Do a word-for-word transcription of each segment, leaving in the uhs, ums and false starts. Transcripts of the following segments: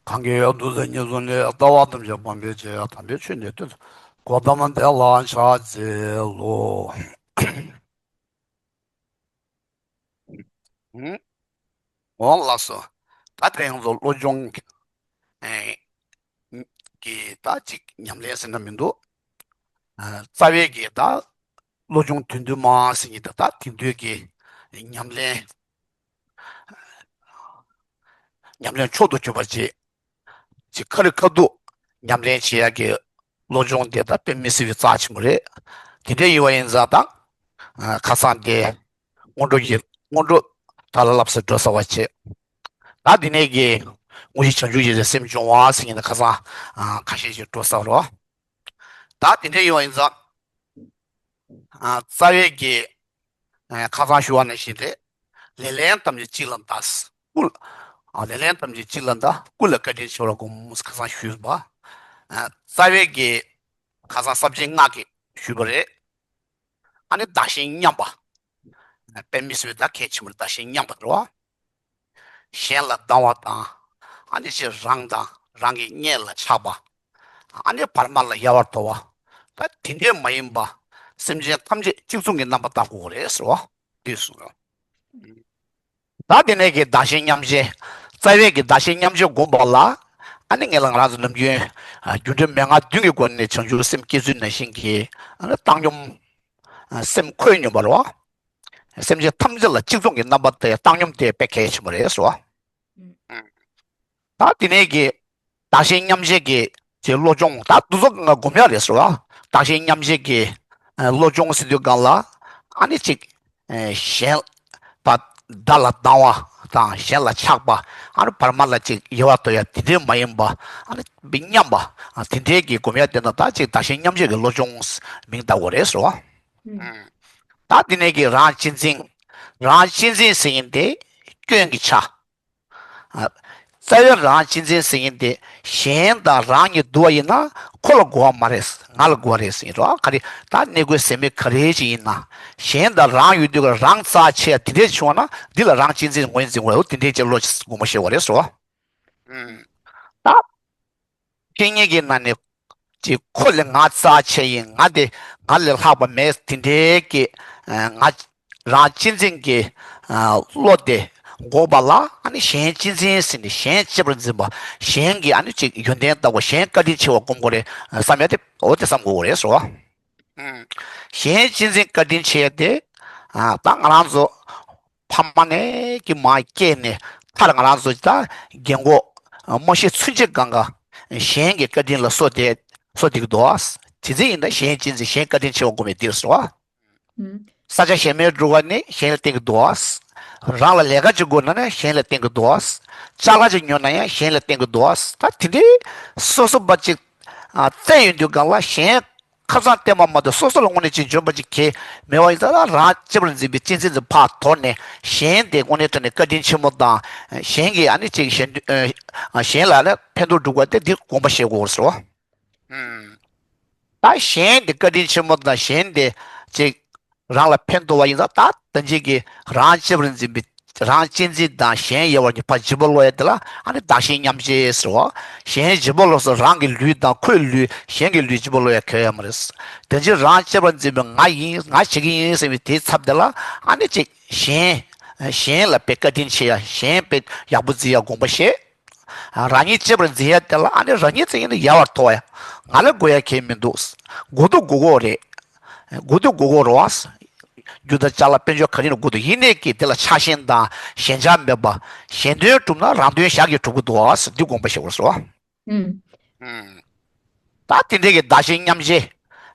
གང་གིས་ཡང་འདུ་བྱེད་ཉེར་བཞི་ནས། ལྟ་བ་ཐམས་ཅད་སྤང་བའི་ཕྱིར། དམ་པའི་ཆོས་ནི་སྟོན་ཏོ། གོའུ་ཏམ་དེ་ལ་ཕྱག་འཚལ་ལོ། འོང་ལགས་སོ། ད་དེ་རིང་ཚོ་བློ་སྦྱོང་གི་ད་ཅིག་ཉམས་ལེན་ཟེར་ན་མི་འདུག་རྩ་བའི་གི་ད་བློ་སྦྱོང་བདུན་བདུན་མ་ཟེར་གྱི་འདུག་ད་དེང་དུས་ཀྱི་ཉམས་ལེན། ཉམས་ལེན་མཆོག་ཏུ་གྱུར་པ་ཅིག་ཅིག་ཁ་རི་ཁ་ཐུག་ཉམས་ལེན་བྱེད་ཡག་གི་བློ་སྦྱོང་དེ་ད་དཔེ་མི་སྲིད་པའི་རྩ་ཆེན་པོ་རེད། དེ་འདྲ་ཡིན་པ་ཡིན་ཙང་ད་ཁ་སང་དེ་སྔོན་འགྲོ་གི་སྔོན་འགྲོ་ད་ལ་ལབ་སེ་འགྲོ་ཚར་བ་བྱས། ད་དེ་ནས་ཀྱི་དངོས་གཞི་བྱང་ཆུབ་ཡེ་ཤེས་སེམས་སྦྱོང་བ་ཟེར་མཁན་ཁ་སང་ཁ་ཤས་ཤིག་འགྲོ་ཚར་བ་རེད། ད་དེ་འདྲ་ཡིན་པ་ཡིན་ཙང་རྩ་བའི་གི་ཁ་སང་ཞུ་བ་ནང་བཞིན་རེད། ལེགས་ལན་ཐམས་ཅད་གཅིག་ལ་བཟླ། སྐུ་ལ། ལེགས་ལན་ཐམས་ཅད་གཅིག་ལ་བཟླ། སྐུ་ལ་བཀའ་དྲིན་ཆེ་བར་བསྒོམ། ཁ་སང་ཞུས་པ། རྩ་བའི་གི་ཁ་སང་སེམས་ཅན་སྔགས་ཀྱི་ཞུས་པ་རེད། ཨ་ནི་བདག་གཞན་མཉམ་པ། དཔེ་མི་སྲིད་པའི་ད་གལ་ཆེན་པོ་རེད། བདག་གཞན་མཉམ་པ་རེད་བ། གཞན་ལ་སྡང་བ་དང་། ཨ་ནི་ཕྱིར་རང་དང་རང་གི་གཉེན་ལ་ཆགས་པ། ཨ་ནི་བར་མ་ལ་ཡལ་བར་དོར་བ། ད་དེ་འདྲས་མ་ཡིན་པ། སེམས་ཅན་ཐམས་ཅད་གཅིག་མཚུངས་ཀྱི་རྣམ་པ་བལྟ་དགོས་རེད་ཟེར་བ། འདི་གསུངས་ཡོད། ད་དེ་ནས་ཀྱི་བདག་གཞན་མཉམ་བརྗེ། རྩ་བའི་གི་བདག་གཞན་མཉམ་བརྗེ་སྒོམ་པ་ལ། ཨ་ནི་ངེད་ལ་ང་རང་ཚོ་ནམ་རྒྱུན་རྒྱུ་འབྲས་མན་ངག་བདུན་གྱི་སྒོ་ནས་བྱང་ཆུབ་སེམས་བསྐྱེད་ཚུལ་ནང་བཞིན་གྱི་ཨ་ནི་བཏང་སྙོམས། སེམས་འཁོད་སྙོམས་པ་རེད་བ། སེམས་ཅན་ཐམས་ཅད་ལ་གཅིག་མཚུངས་ཀྱི་རྣམ་པ་དེ་བཏང་སྙོམས་དེ་དཔེ་གལ་ཆེན་པོ་རེད་ཟེར་བ། ད་དེ་ནས་ཀྱི་བདག་གཞན་མཉམ་བརྗེ་གི་ཅེས་བློ་སྦྱོང་ད་འདི་ཚོ་ང་སྒོམ་ཡག་རེད་ཟེར་བ། བདག་གཞན་མཉམ་བརྗེ་གི་བློ་སྦྱོང་ཟེར་དུས་སྒང་ལ་ཨ་ནི་ཅིག་གཞན་པ་བདག་ལ་སྡང་བ་དང་གཞན་ལ་ཆགས་པ། ཨ་ནི་བར་མ་ལ་ཅིག་ཡལ་བར་དོར་ཡག་དེ་འདྲས་མ་ཡིན་པ། ཨ་ནི་མཉམ་པ། དེ་འདྲས་ཀྱི་སྒོམ་ཡག་དེ་ན་ད་ཅིག་བདག་གཞན་མཉམ་བརྗེ་གི་བློ་སྦྱོང་མིང་བཏགས་དགོས་རེད་ཟེར་བ། ད་དེ་ནས་ཀྱི་རང་གཅེས་འཛིན། རང་གཅེས་འཛིན་ཟེར་མཁན་དེ་སྐྱོན་གྱི་ཆ། རྩ་བའི་རང་གཅེས་འཛིན་ཟེར་མཁན་དེ་གཞན་དང་རང་གཉིས་བསྡུར་བ་ཡིན་ན་ཁོ་ལ་དགོས་པ་མ་རེད། ང་ལ་དགོས་པ་རེད་ཟེར་རོ། ག་རེ་ད་གནས་སྐབས་ཟེར་མི་ག་རེ་ཅིག་ཡིན་ན་གཞན་དང་རང་ཡོད་དུས་ཀ་རང་རྩ་ཆེ་ཡ་དེ་འདྲས་བྱུང་བ་ན་འདི་ལ་རང་གཅེས་འཛིན་ངོས་འཛིན་དགོས་རེད། དེ་འདྲས་ཅིག་བློ་དགོངས་པ་བཞེས་དགོས་རེད་ཟེར་བ། ད། ཁྱེད་གཉིས་ཀྱི་ནང་ནས་ཅིག་ཁོ་ལས་ང་རྩ་ཆེ་ཡིན། ང་དེ་ང་ལས་ལྷག་པ་མེད། དེ་འདྲའི་གི་ང་རང་གཅེས་འཛིན་གྱི་བློ་དེ་འགོག་པ་ལ་ཨ་ནི་གཞན་གཅེས་འཛིན་ཟེར་ནས་གཞན་གཅེས་པར་འཛིན་པ། གཞན་གྱི་ཨ་ནི་ཅིག་ཡོན་ཏན་ལྟ་བུ། གཞན་བཀའ་དྲིན་ཆེ་བ་སྒོམ་དགོས་རེད་བསམ་ཡ་དེ་འོ་དེ་བསམ་དགོས་རེད་ཟེར་བ། གཞན་གཅེས་འཛིན་བཀའ་དྲིན་ཆེ་ཡ་དེ་ད་ང་རང་ཚོ། ཕ་མ་ནས་ཀྱི་མ་སྐྱེས་ནས་མཐར་ང་རང་ཚོ་ད་རྒན་གོག་མ་ཤི་ཚུན་ཆད་གང་ག་གཞན་གྱི་བཀའ་དྲིན་ལ་གསོ་དེ་གསོ་དེ་གི་འདུག་ཨ། དེ་འཛིན་ཡིན་ད་གཞན་གཅེས་འཛིན་གཞན་བཀའ་དྲིན་ཆེ་བ་སྒོམ་མེད་འདིར་སོ། ས་ཆ་གཞན་མའི་འགྲོ་བ་ནི་གཞན་ལ་བརྟེན་གི་འདུག་ཨ། རང་ལ་ལས་ཀ་ཅིག་དགོས་ན་ནི་གཞན་ལ་བརྟེན་གི་འདུག་ཨ། ཅ་ལག་ཅིག་ཉོ་ན་ཡང་གཞན་ལ་བརྟེན་གི་འདུག་ཨ། ད་དེ་འདྲའི་སོ་སོ་པ་ཅིག་བཙལ་ཡོང་དུས་གང་ལ་གཞན། ཁ་སང་བལྟས་མ་མ་གཏོགས་སོ་སོ་ལ་དངོས་གནས་ཅིག་འཇོན་པ་ཅིག་གལ་མེད་པ་ཡིན་ཙང་རང་གཅེས་པར་འཛིན་པའི་གཅེས་འཛིན་དེ་ཕར་དོར་ནས་གཞན་དེ་དངོས་གནས་དྲང་གནས་བཀའ་དྲིན་ཆེན་མོ་དང་གཞན་གྱི་ཨ་ནི་ཅིག་གཞན་གཞན་ལ་ནི་ཕན་ཐོགས་སྒྲུབ་དགོས་དེ་འདི་དགོངས་པ་བཞེས་དགོས་ཟེར་བ། ད་གཞན་དེ་བཀའ་དྲིན་ཆེན་མོ་དང་གཞན་དེ་ཅིག་རང་ལ་ཕན་ཐོགས་པ་ཡིན་ཙང་ད་ལྟ་ཅིག་གི་རང་གཅེས་པར་འཛིན་པའི་རང་གཅེས་འཛིན་དང་གཞན་དབྱེ་བ་གཉིས་ཕར་འཇིགས་པ་སློང་ཡ་དེ་ལ་ཨ་ནི་བདག་གཞན་མཉམ་བརྗེ་ཟེར་བ། གཞན་འཇིགས་པ་སློང་ས་རང་གི་ལུས་དང་ཁོའི་ལུས་གཞན་གྱི་ལུས་འཇིགས་པ་སློང་ཡ་གལ་ཡོད་མ་རེད། དེ་ཕྱིར་རང་གཅེས་པར་འཛིན་པའི་ང་ཡིན་ང་བྱེད་ཀྱི་ཡིན་ཟེར་བའི་དེའི་ཚབ་དེ་ལ་ཨ་ནི་ཅིག་གཞན་གཞན་ལ་དཔེ་བཀའ་དྲིན་ཆེ་ཡ་གཞན་དཔེ་ཡག་པོ་བརྩི་ཡ་དགོངས་པ་བཞེས། རང་ཉིད་གཅེས་པར་འཛིན་ཡ་དེ་ལ་ཨ་ནི་རང་ཉིད་ཚེ་ཡིན་ན་ཡལ་བར་དོར་ཡ། ང་ལ་དགོས་ཡ་གལ་མི་འདུག་དགོས་དུས་དགོས་ཀྱི་རེད། དགོས་དུས་དགོས་ཀྱི་རེད་བ། རྒྱུ་དང་ཅ་ལག་དཔལ་འབྱོར་ག་རེ་ཡིན་ན་དགོས་དུས་ཡིན་ནའི་ཀྱི་དེ་ལ་ཆགས་ཞེན་དང་ཞེན་ཆགས་མེད་པ། གཞན་དོན་སྒྲུབ་ན་རང་དོན་ཞག་གིས་གྲུབ་ཀྱི་འདུག་བ་ཟེར་འདི་དགོངས་པ་བཞེས་དགོས་ཟེར་བ། ད་དེ་འདྲའི་གི་བདག་གཞན་མཉམ་བརྗེ།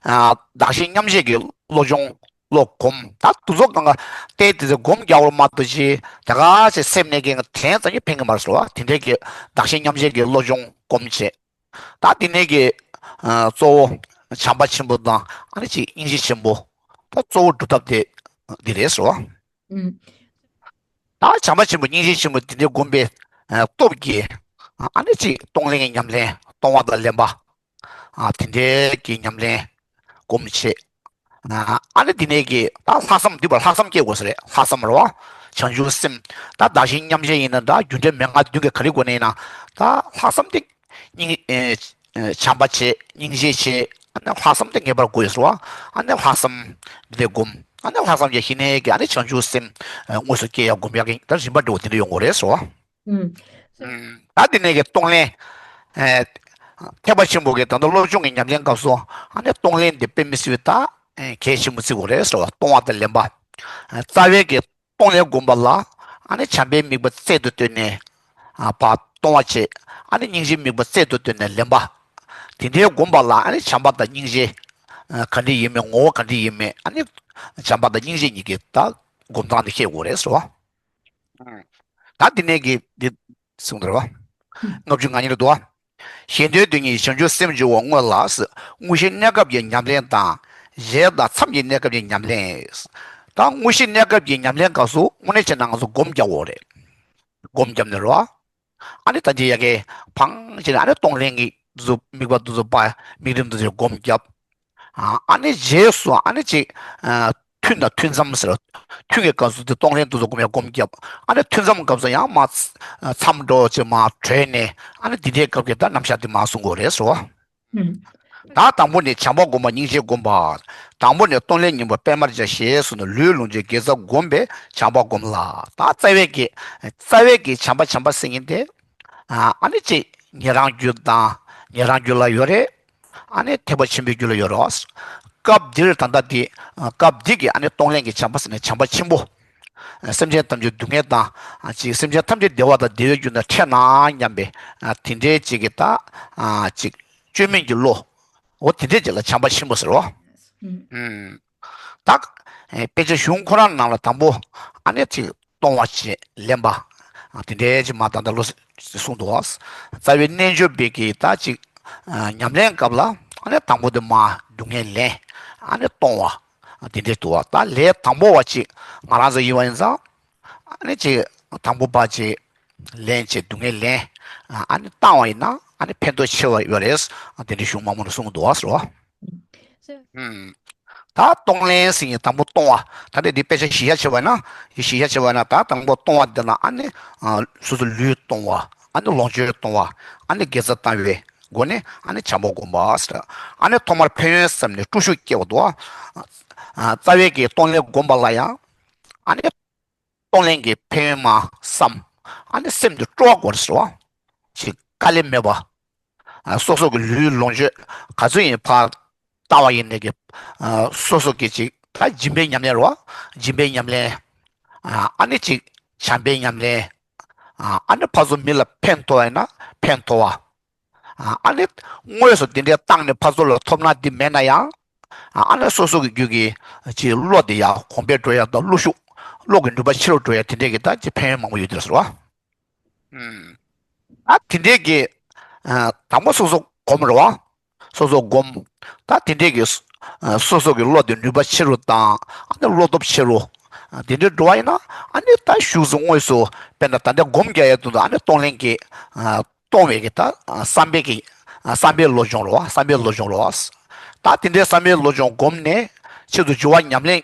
བདག་གཞན་མཉམ་བརྗེ་གི་བློ་སྦྱོང་བློ་སྒོམ། ད་དུ་ཚོགས་གང་ག་བལྟས་དེ་ཚོ་སྒོམ་རྒྱག་བར་མ་གཏོགས་ཅི་དེ་ག་ཚེ་སེམས་ནས་ཀྱི་དྲན་ཙམ་གྱིས་ཕན་གི་མ་རེད་ཟེར་བ། དེ་འདྲའི་གི་བདག་གཞན་མཉམ་བརྗེ་གི་བློ་སྦྱོང་སྒོམ་བྱེད། ད་དེ་ནས་ཀྱི་གཙོ་བོ་བྱམས་པ་ཆེན་པོ་དང་ཨ་ནི་ཅིག་སྙིང་རྗེ་ཆེན་པོ། ད་གཙོ་བོ་སྒྲུབ་ཐབས་དེ་འདི་རེད་ཟེར་བ། ད་བྱམས་པ་ཆེན་པོ་སྙིང་རྗེ་ཆེན་པོ་དེ་འདྲའི་སྒོམ་པའི་སྟོབས་ཀྱིས་ཨ་ནི་ཅིག་གཏོང་ལེན་གྱི་ཉམས་ལེན་གཏོང་བ་དང་ལེན་པ། དེ་འདྲའི་གི་ཉམས་ལེན་སྒོམ་བྱེད། ཨ་ནི་དེ་ནས་ཀྱི་ད་ལྷག་བསམ་འདུས་པ་ལྷག་བསམ་སྐྱེ་དགོས་ས་རེད། ལྷག་བསམ་རེད་བ། བྱང་ཆུབ་སེམས། ད་བདག་གཞན་མཉམ་བརྗེ་ཡིན་ན་ད་རྒྱུ་འབྲས་མན་ངག་བདུན་གྱི་ག་རེ་དགོས་ནས་ཡིན་ན། ད་ལྷག་བསམ་དེ་སྙིང་ཨེ་ཨེ་བྱམས་པ་བྱེད། སྙིང་རྗེ་བྱེད། ཨ་ནི་ལྷག་བསམ་དེ་ངེས་པར་དགོས་ཟེར་བ། ཨ་ནི་ལྷག་བསམ་དེ་སྒོམ། ཨ་ནི་ལྷག་བསམ་གྱི་ཤི་ནས་ཀྱི་ཨ་ནི་བྱང་ཆུབ་སེམས་ཨེ་དངོས་སུ་སྐྱེ་ཡག་སྒོམ་ཡག་གི་ད་རིམ་པ་འདྲ་བོ་དེ་འདྲ་ཡོང་དགོས་རེད་ཟེར་བ། ཨུམ། ད་དེ་ནས་ཀྱི་གཏོང་ལེན། ཨེ་ཐེག་པ་ཆེན་པོ་གི་ད་ལྟ་སློབ་སྦྱོང་གི་ཉམས་ལེན་སྐབས་སུ་ཨ་ནི་གཏོང་ལེན་དེ་དཔེ་མི་སྲིད་པའི་ད་ཨེ་གལ་ཆེན་པོ་བརྩི་དགོས་རེད་ཟེར་བ། གཏོང་བ་དང་ལེན་པ། ཨེ་རྩ་བའི་གི་གཏོང་ལེན་སྒོམ་པ་ལ་ཨ་ནི་བྱམས་པའི་དམིགས་པ་རྩལ་དུ་བཏོན་ནས་ཨ་ཕར་གཏོང་བ་བྱེད། ཨ་ནི་སྙིང་རྗེའི་དམིགས་པ་རྩལ་དུ་བཏོན་ནས་ལེན་པ། དེ་འདྲའི་སྒོམ་པ་ལ་ཨ་ནི་བྱམས་པ་དང་སྙིང་རྗེ་ཨ་ག་འདྲ་ཡིན་མིན། ངོ་བོ་ག་འདྲ་ཡིན་མིན། ཨ་ནི་བྱམས་པ་དང་སྙིང་རྗེ་གཉིས་ཀྱི་ད་སྒོམ་སྟངས་དེ་ཤེས་དགོས་རེད་ཟེར་བ། ད་འདི་ནས་ཀྱི་འདི་གསུངས་འདུག་རེད་བ། ལྔ་བཅུ་ང་གཉིས་ལ་འདུག་བ། གཞན་དོན་དོན་གཉེར་བྱང་ཆུབ་སེམས་སྦྱོང་བ་དངོས་ལ། དངོས་གཞིའི་གནས་སྐབས་ཀྱི་ཉམས་ལེན་དང་། གཞལ་ཡས་དང་མཚམས་ཀྱི་གནས་སྐབས་ཀྱི་ཉམས་ལེན། ད་དངོས་གཞིའི་གནས་སྐབས་ཀྱི་ཉམས་ལེན་སྐབས་སུ་དངོས་གནས་བྱས་ན་ང་ཚོ་སྒོམ་རྒྱག་དགོས་རེད། སྒོམ་བརྒྱབ་ནས་རེད་བ། ཨ་ནི་ད་ཅི་ཡ་གི་བང་ཅི་ནས་ཨ་ནི་གཏོང་ལེན་གྱི་དུ་དམིགས་པ་དུ་ཚོ་པ་དམིགས་རིམ་དུ་ཚོ་སྒོམ་བརྒྱབ། ཨ་ནི་རྗེས་སུ་ཨ་ནི་ཅིག་ཐུན་དང་ཐུན་མཚམས་ཟེར། ཐུན་གྱི་སྐབས་སུ་དེ་གཏོང་ལེན་དུ་ཚོ་སྒོམ་ཡ་སྒོམ་བརྒྱབ། ཨ་ནི་ཐུན་མཚམས་སྐབས་སུ་ཡང་མ་མཚམས་འགྲོ་ཅིག་མ་གྲོལ་ནས་ཨ་ནི་འདི་འདྲའི་སྐབས་ཀྱི་ད་རྣམ་གཞག་དེ་མ་གསུང་དགོས་རེད་ཟེར་བ། ད་དང་པོ་ནི་བྱམས་པ་སྒོམ་པ། སྙིང་རྗེ་སྒོམ་པ། དང་པོ་ནི་གཏོང་ལེན་གཉིས་པོ་པད་མར་བྱ་ཞེས་གསུངས་ནས། ལུས་ལོངས་སྤྱོད་དགེ་རྩ་བསྒོམས་པས་བྱམས་པ་སྒོམ་ལ། ད་རྩ་བའི་གི་རྩ་བའི་གི་བྱམས་པ་བྱམས་པ་ཟེར་མཁན་དེ། ཨ་ནི་ཅིག་ཉན་རང་རྒྱུད་དང་ཉན་རང་རྒྱུད་ལ་ཡོད་རེད། ཨ་ནི་ཐེག་པ་ཆེན་པོའི་རྒྱུད་ལ་ཡོད་རེད། སྐབས་འདིར་ད་ལྟ་འདི་སྐབས་འདི་གི་ཨ་ནི་གཏོང་ལེན་གྱི་བྱམས་པ་ཟེར་ནས་བྱམས་པ་ཆེན་པོ། སེམས་ཅན་ཐམས་ཅད་སྡུག་བསྔལ་དང་ཅིག་སེམས་ཅན་ཐམས་ཅད་བདེ་བ་དང་བདེ་བའི་རྒྱུ་ན་ཕྲད་ན་སྙམ་པའི་དེ་འདྲའི་ཅིག་གི་ད་ཅིག་བཅོས་མིན་གྱི་བློ། འོ་དེ་འདྲས་ཅིག་ལ་བྱམས་པ་ཆེན་པོ་ཟེར་བ། ད་དཔེ་ཆ་གཞུང་ཁོ་རང་ནང་ལ་དང་པོ་ཨ་ནི་ཅིག་གཏོང་བ་བྱེད་ལེན་པ། དེ་འདྲས་ཅིག་མ་ད་ལྟ་བློ་གསུངས་འདུག་བ། རྩ་བའི་རྣལ་འབྱོར་པའི་གི་ད་ཅིག་ཉམས་ལེན་སྐབས་ལ་ཨ་ནི་དང་པོ་དེ་མ་སྡུག་བསྔལ་ལེན། ཨ་ནི་གཏོང་བ། དེ་འདྲས་འདུག་བ། ད་ལས་དང་པོ་བ་ཅིག་ང་རང་ཚོ་ཡིན་བ་ཡིན་ཙང་། ཨ་ནི་ཅིག་དང་པོ་པ་ཅིག་ལེན་བྱེད་སྡུག་བསྔལ་ལེན། ཨ་ནི་བཏང་བ་ཡིན་ན་ཨ་ནི་ཕན་ཐོགས་ཆེ་བ་ཡོད་རེད། དེ་འདྲའི་གཞུང་མང་པོ་ནས་གསུངས་འདུག་བ་ཟེར་བ། ད་གཏོང་ལེན་ཟེར་ཡིན་དང་པོ་གཏོང་བ། ད་ནི་འདི་དཔེ་ཆ་གཞི་བཞག་བྱས་པ་ན། གཞི་བཞག་བྱས་པ་ན་ད་དང་པོ་གཏོང་བ་འདི་ན་ཨ་ནི་སོ་སོ་ལུས་གཏོང་བ། ཨ་ནི་ལོངས་སྤྱོད་གཏོང་བ། ཨ་ནི་དགེ་རྩ་བཏང་བའི་སྒོ་ནས་ཨ་ནི་བྱམས་པ་སྒོམ་པ་ཟེར། ཨ་ནི་ཐོག་མར་ཕན་ཡོན་བསམ་ནས་དཀྲུག་ཤུགས་སྐྱེ་བ་འདུག་བ། རྩ་བའི་གི་གཏོང་ལེན་སྒོམ་པ་ལ་ཡང་ཨ་ནི། གཏོང་ལེན་གྱི་ཕན་ཡོན་མ་བསམ། ཨ་ནི་སེམས་དེ་སྤྲོ་བ་དགོས་རེད་ཟེར་བ། ཅིག་དཀའ་ལས་མེད་པ། ཨ་སོ་སོ་གི་ལུས་ལོངས་སྤྱོད་ག་ཚོད་ཡིན་ཕར་བཏང་བ་ཡིན་ནས་ཀྱི། ཨ་སོ་སོ་གི་ཅིག་ད་སྦྱིན་པའི་ཉམས་ལེན་རེད་བ། སྦྱིན་པའི་ཉམས་ལེན། ཨ་ཨ་ནི་ཅིག་བྱམས་པའི་ཉམས་ལེན། ཨ་ཨ་ནི་ཕར་ཚུར་མི་ལ་ཕན་ཐོགས་ཡིན་ན་ཕན་ཐོགས་པ། ཨ་ནི་དངོས་སུ་འདི་འདྲའི་བཏང་ནས་ཕར་ཚུར་ལ་ཐོབ་ན་འདི་མེད་ན་ཡང་། ཨ་ནི་སོ་སོ་གི་རྒྱུད་ཀྱི་ཅིག་བློ་དེ་ཡང་གོང་འཕེལ་འགྲོ་ཡ་དང་བློ་ཤུགས་བློ་གི་ནུས་པ་ཆེ་རུ་འགྲོ་ཡ་དེ་འདྲའི་གི་ད་ཅིག་ཕན་ཡོན་མང་པོ་ཡོད་དེ་ལ་ཟེར་བ། ཨ་དེ་འདྲའི་གི་དང་པོ་སོ་སོ་གོམས་རེད་བ། སོ་སོ་སྒོམ། ད་དེ་འདྲས་ཀྱི་སོ་སོ་གི་བློ་དེ་ནུས་པ་ཆེ་རུ་དང་ཨ་ནི་བློ་སྟོབས་ཆེ་རུ། དེ་འདྲས་འགྲོ་བ་ཡིན་ན་ཨ་ནི་ད་ཤུགས་སུ་དངོས་སུ་དཔེར་ན་ད་ལྟ་སྒོམ་རྒྱག་ཡས་དུས་ད་ཨ་ནི་གཏོང་ལེན་གྱི་གཏོང་བའི་གི་ད་བསམ་པའི་གི་བསམ་པའི་བློ་སྦྱོང་རོ། བསམ་པའི་བློ་སྦྱོང་རོ། ད་དེ་འདྲས་བསམ་པའི་བློ་སྦྱོང་སྒོམ་ནས་ཆེད་དུ་སྦྱོར་བ་ཉམས་ལེན།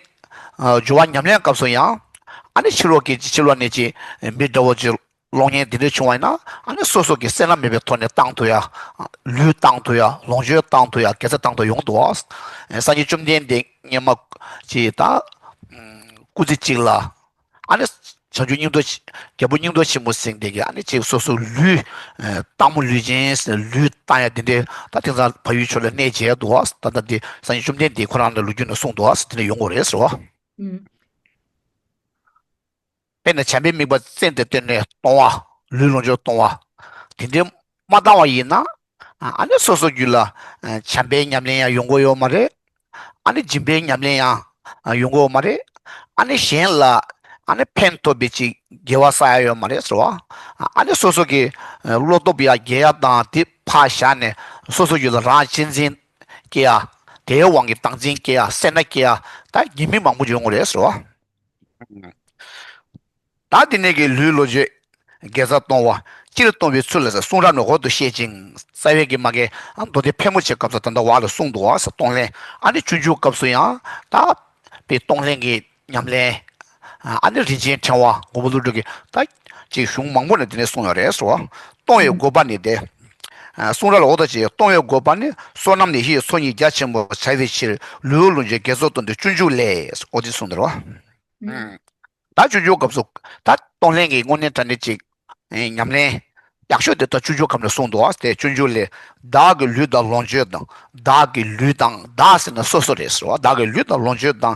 སྦྱོར་བ་ཉམས་ལེན་སྐབས་སུ་ཡང་ཨ་ནི་ཕྱི་ལོགས་ཀྱི་ཕྱི་ལོགས་ནས་ཀྱི་མི་འདྲ་བོ་ཅིག་གློག་བརྙན་འདི་འདྲ་བྱུང་བ་ཡིན་ན་ཨ་ནི་སོ་སོ་གི་སེར་སྣ་མེད་པའི་ཐོག་ནས་བཏང་ཐུབ་ཡ། ལུས་བཏང་ཐུབ་ཡ། ལོངས་སྤྱོད་བཏང་ཐུབ་ཡ། དགེ་རྩ་བཏང་ཐུབ་ཡ་ཡོང་འདུག་བ། སངས་རྒྱས་བཅོམ་ལྡན་འདས་སྔོན་མ་ཅིག་ད་སྐུ་ཚེ་གཅིག་ལ་ཨ་ནི་བྱང་ཆུབ་སྙིང་རྗེ་རྒྱལ་པོ་སྙིང་རྗེ་ཆེན་པོ་ཟེར་མཁན་དེ་གིས་ཨ་ནི་ཅིག་སོ་སོ་ལུས་སྟག་མོ་ལུས་ཅན་ཟེར་ལུས་བཏང་ཡ་དེ་འདྲའི་ད་དེང་སང་བལ་ཡུལ་ཕྱོགས་ལ་གནས་མཇལ་འདུག་བ། ད་ལྟ་དེ་སངས་རྒྱས་བཅོམ་ལྡན་འདས་ཁོ་རང་ལ་ལོ་རྒྱུས་ནང་གསུངས་འདུག་བ། དེ་འདྲ་ཡོང་གི་རེད་ཟེར་བ། དཔེར་ན་བྱམས་པའི་དམིགས་པ་བཙན་དུ་བཏོན་ནས་གཏོང་བ། ལུས་ལོངས་སྤྱོད་གཏོང་བ། དེ་འདྲའི་མ་བཏང་བ་ཡིན་ན། ཨ་ནི་སོ་སོ་རྒྱུད་ལ་བྱམས་པའི་ཉམས་ལེན་ཡང་ཡོང་གི་ཡོད་མ་རེད། ཨ་ནི་སྦྱིན་པའི་ཉམས་ལེན་ཡང་ཡོང་གི་ཡོད་མ་རེད། ཨ་ནི་གཞན་ལ་ཨ་ནི་ཕན་ཐོགས་པའི་ཅིག་དགེ་བ་བསགས་ཡ་ཡོད་མ་རེད་ཟེར་བ། ཨ་ནི་སོ་སོ་གི་བློ་སྟོབས་ཡ་རྒྱས་ཡ་དང་དེ་ཕར་བཞག་ནས་སོ་སོ་རྒྱུད་ལ་རང་གཅེས་འཛིན་སྐྱེ་ཡ། དེའི་དབང་གིས་བདག་འཛིན་སྐྱེ་ཡ། སེར་སྣ་སྐྱེ་ཡ། ད་ཉེས་དམིགས་མང་པོ་ཡོང་གི་རེད་ཟེར་བ། ད་དེ་ནས་ཀྱི་ལུས་ལོངས་སྤྱོད་དགེ་རྩ་གཏོང་བ། སྤྱིར་གཏོང་བའི་ཚུལ་ལ་ཟེར། གསུང་རབ་ནས་འོག་ཏུ་བཤད་ཅིང་། རྩ་བའི་གི་མ་གི་མདོ་སྡེ་ཕལ་མོ་ཆེ་སྐབས་སུ་ད་ལྟ་བར་ལ་གསུངས་འདུག་བ་ཟེར། གཏོང་ལེན་ཨ་ནི་ཆུང་ཆུང་སྐབས་སུ་ཡང་ད་པའི་གཏོང་ལེན་གྱི་ཉམས་ལེན། ཨ་ནི་རིན་ཆེན་ཕྲེང་བ་མགོན་པོ་ཀླུ་སྒྲུབ་ཀྱིས་ད་ཅིག་གཞུང་མང་པོ་ནས་དེ་ནས་གསུངས་ཡོད་རེད་ཟེར་བ། གཏོང་བའི་དགོས་པ་ནི་སྟེ། གསུང་རབ་ལ་འོ་ད་ཅིག་གཏོང་བའི་དགོས་པ་ནི་བསོད་ནམས་ནི་ཡེ་ཤེས་ཚོགས་གཉིས་རྒྱ་ཆེན་པོ་བྱ་བའི་ཕྱིར་ལུས་ལོངས་སྤྱོད་དགེ་ཚོགས་དང་ལྡན་སྤྱོད་འཇུག་ལས། འོ་དེ་གསུངས་འདུག་རོ། ད་སྤྱོད་འཇུག་སྐབས་སུ་ད་གཏོང་ལེན་གྱི་དངོས་གནས་དྲང་གནས་ཅིག་ཉམས་ལེན་ཡག་ཤོས་དེ་ད་སྤྱོད་འཇུག་སྐབས་ནས་གསུངས་འདུག་བ། དེ་སྤྱོད་འཇུག་ལས། བདག་གི་ལུས་དང་ལོངས་སྤྱོད་དང་། བདག་གི་ལུས་དང་བདག་ཟེར་ན་སོ་སོ་རེད་ཟེར་བ། བདག་གི་ལུས་དང་ལོངས་སྤྱོད་དང་།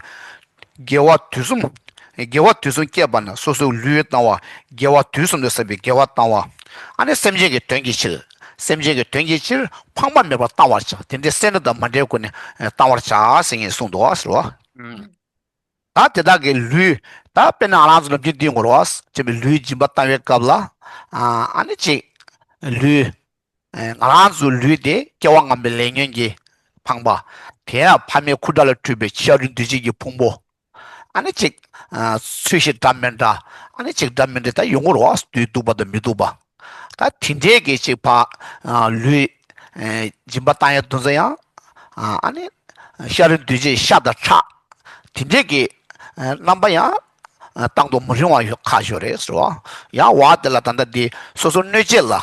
དགེ་བ་དུས་གསུམ། དགེ་བ་དུས་གསུམ་སྐྱེས་པ་ན་སོ་སོའི་ལུས་བཏང་བ། དགེ་བ་དུས་གསུམ་དུ་བསགས་པའི་དགེ་བ་བཏང་བ། ཨ་ནི་སེམས་ཅན་གྱི་དོན་གྱི་ཕྱིར། སེམས་ཅན་གྱི་དོན་གྱི་ཕྱིར་ཕངས་པ་མེད་པར་བཏང་བར་བྱ། དེ་འདྲའི་སེར་སྣ་དང་མ་འདྲེས་སྒོ་ནས་བཏང་བར་བྱ་ཟེར་ངེས་གསུངས་འདུག་བ་ཟེར་བ། ད་དེ་དག་གི་ལུས། ད་དཔེར་ན་ང་རང་ཚོ་ནམ་རྒྱུན་འདི་ངོ་རོ་བ་ཅེས་པའི་ལུས་སྦྱིན་པ་བཏང་བའི་སྐབས་ལ། ཨ་ནི་ཅིག་ལུས། ང་རང་ཚོའི་ལུས་དེ་སྐྱེ་བ་སྔ་མའི་ལས་ཉོན་གྱི་ཕངས་པ། དེ་ཡང་ཕ་མའི་ཁུ་ཁྲག་ལས་འཕྲོས་པའི་ཤ་རུས་འདུས་བྱས་ཀྱི་ཕུང་པོ། ཨ་ནི་ཅིག་ཚོས་གཞི་འདྲ་མི་འདྲ། ཨ་ནི་ཅིག་འདྲ་མི་འདྲ་ད་ཡོང་གི་རེད་བ། དུས་སྡུག་པ་དང་མི་སྡུག་པ། ད་དེ་འདྲའི་གི་ཅིག་ཕ་ལུས་སྦྱིན་པ་བཏང་ཡ་དེ་ཚོ་ཡང་། ཨ་ནི་ཤ་རུས་འདུས་བྱས་ཤ་དང་ཁྲག་དེ་འདྲའི་གི་རྣམ་པ་ཡང་བཏང་དུ་མི་རུང་བ་ཡོད་ཁག་ཤོས་རེད་ཟེར་བ། ཡང་བ་དེ་ལ་ད་ལྟ་འདི་སོ་སོ་གནོད་བྱེད་ལ།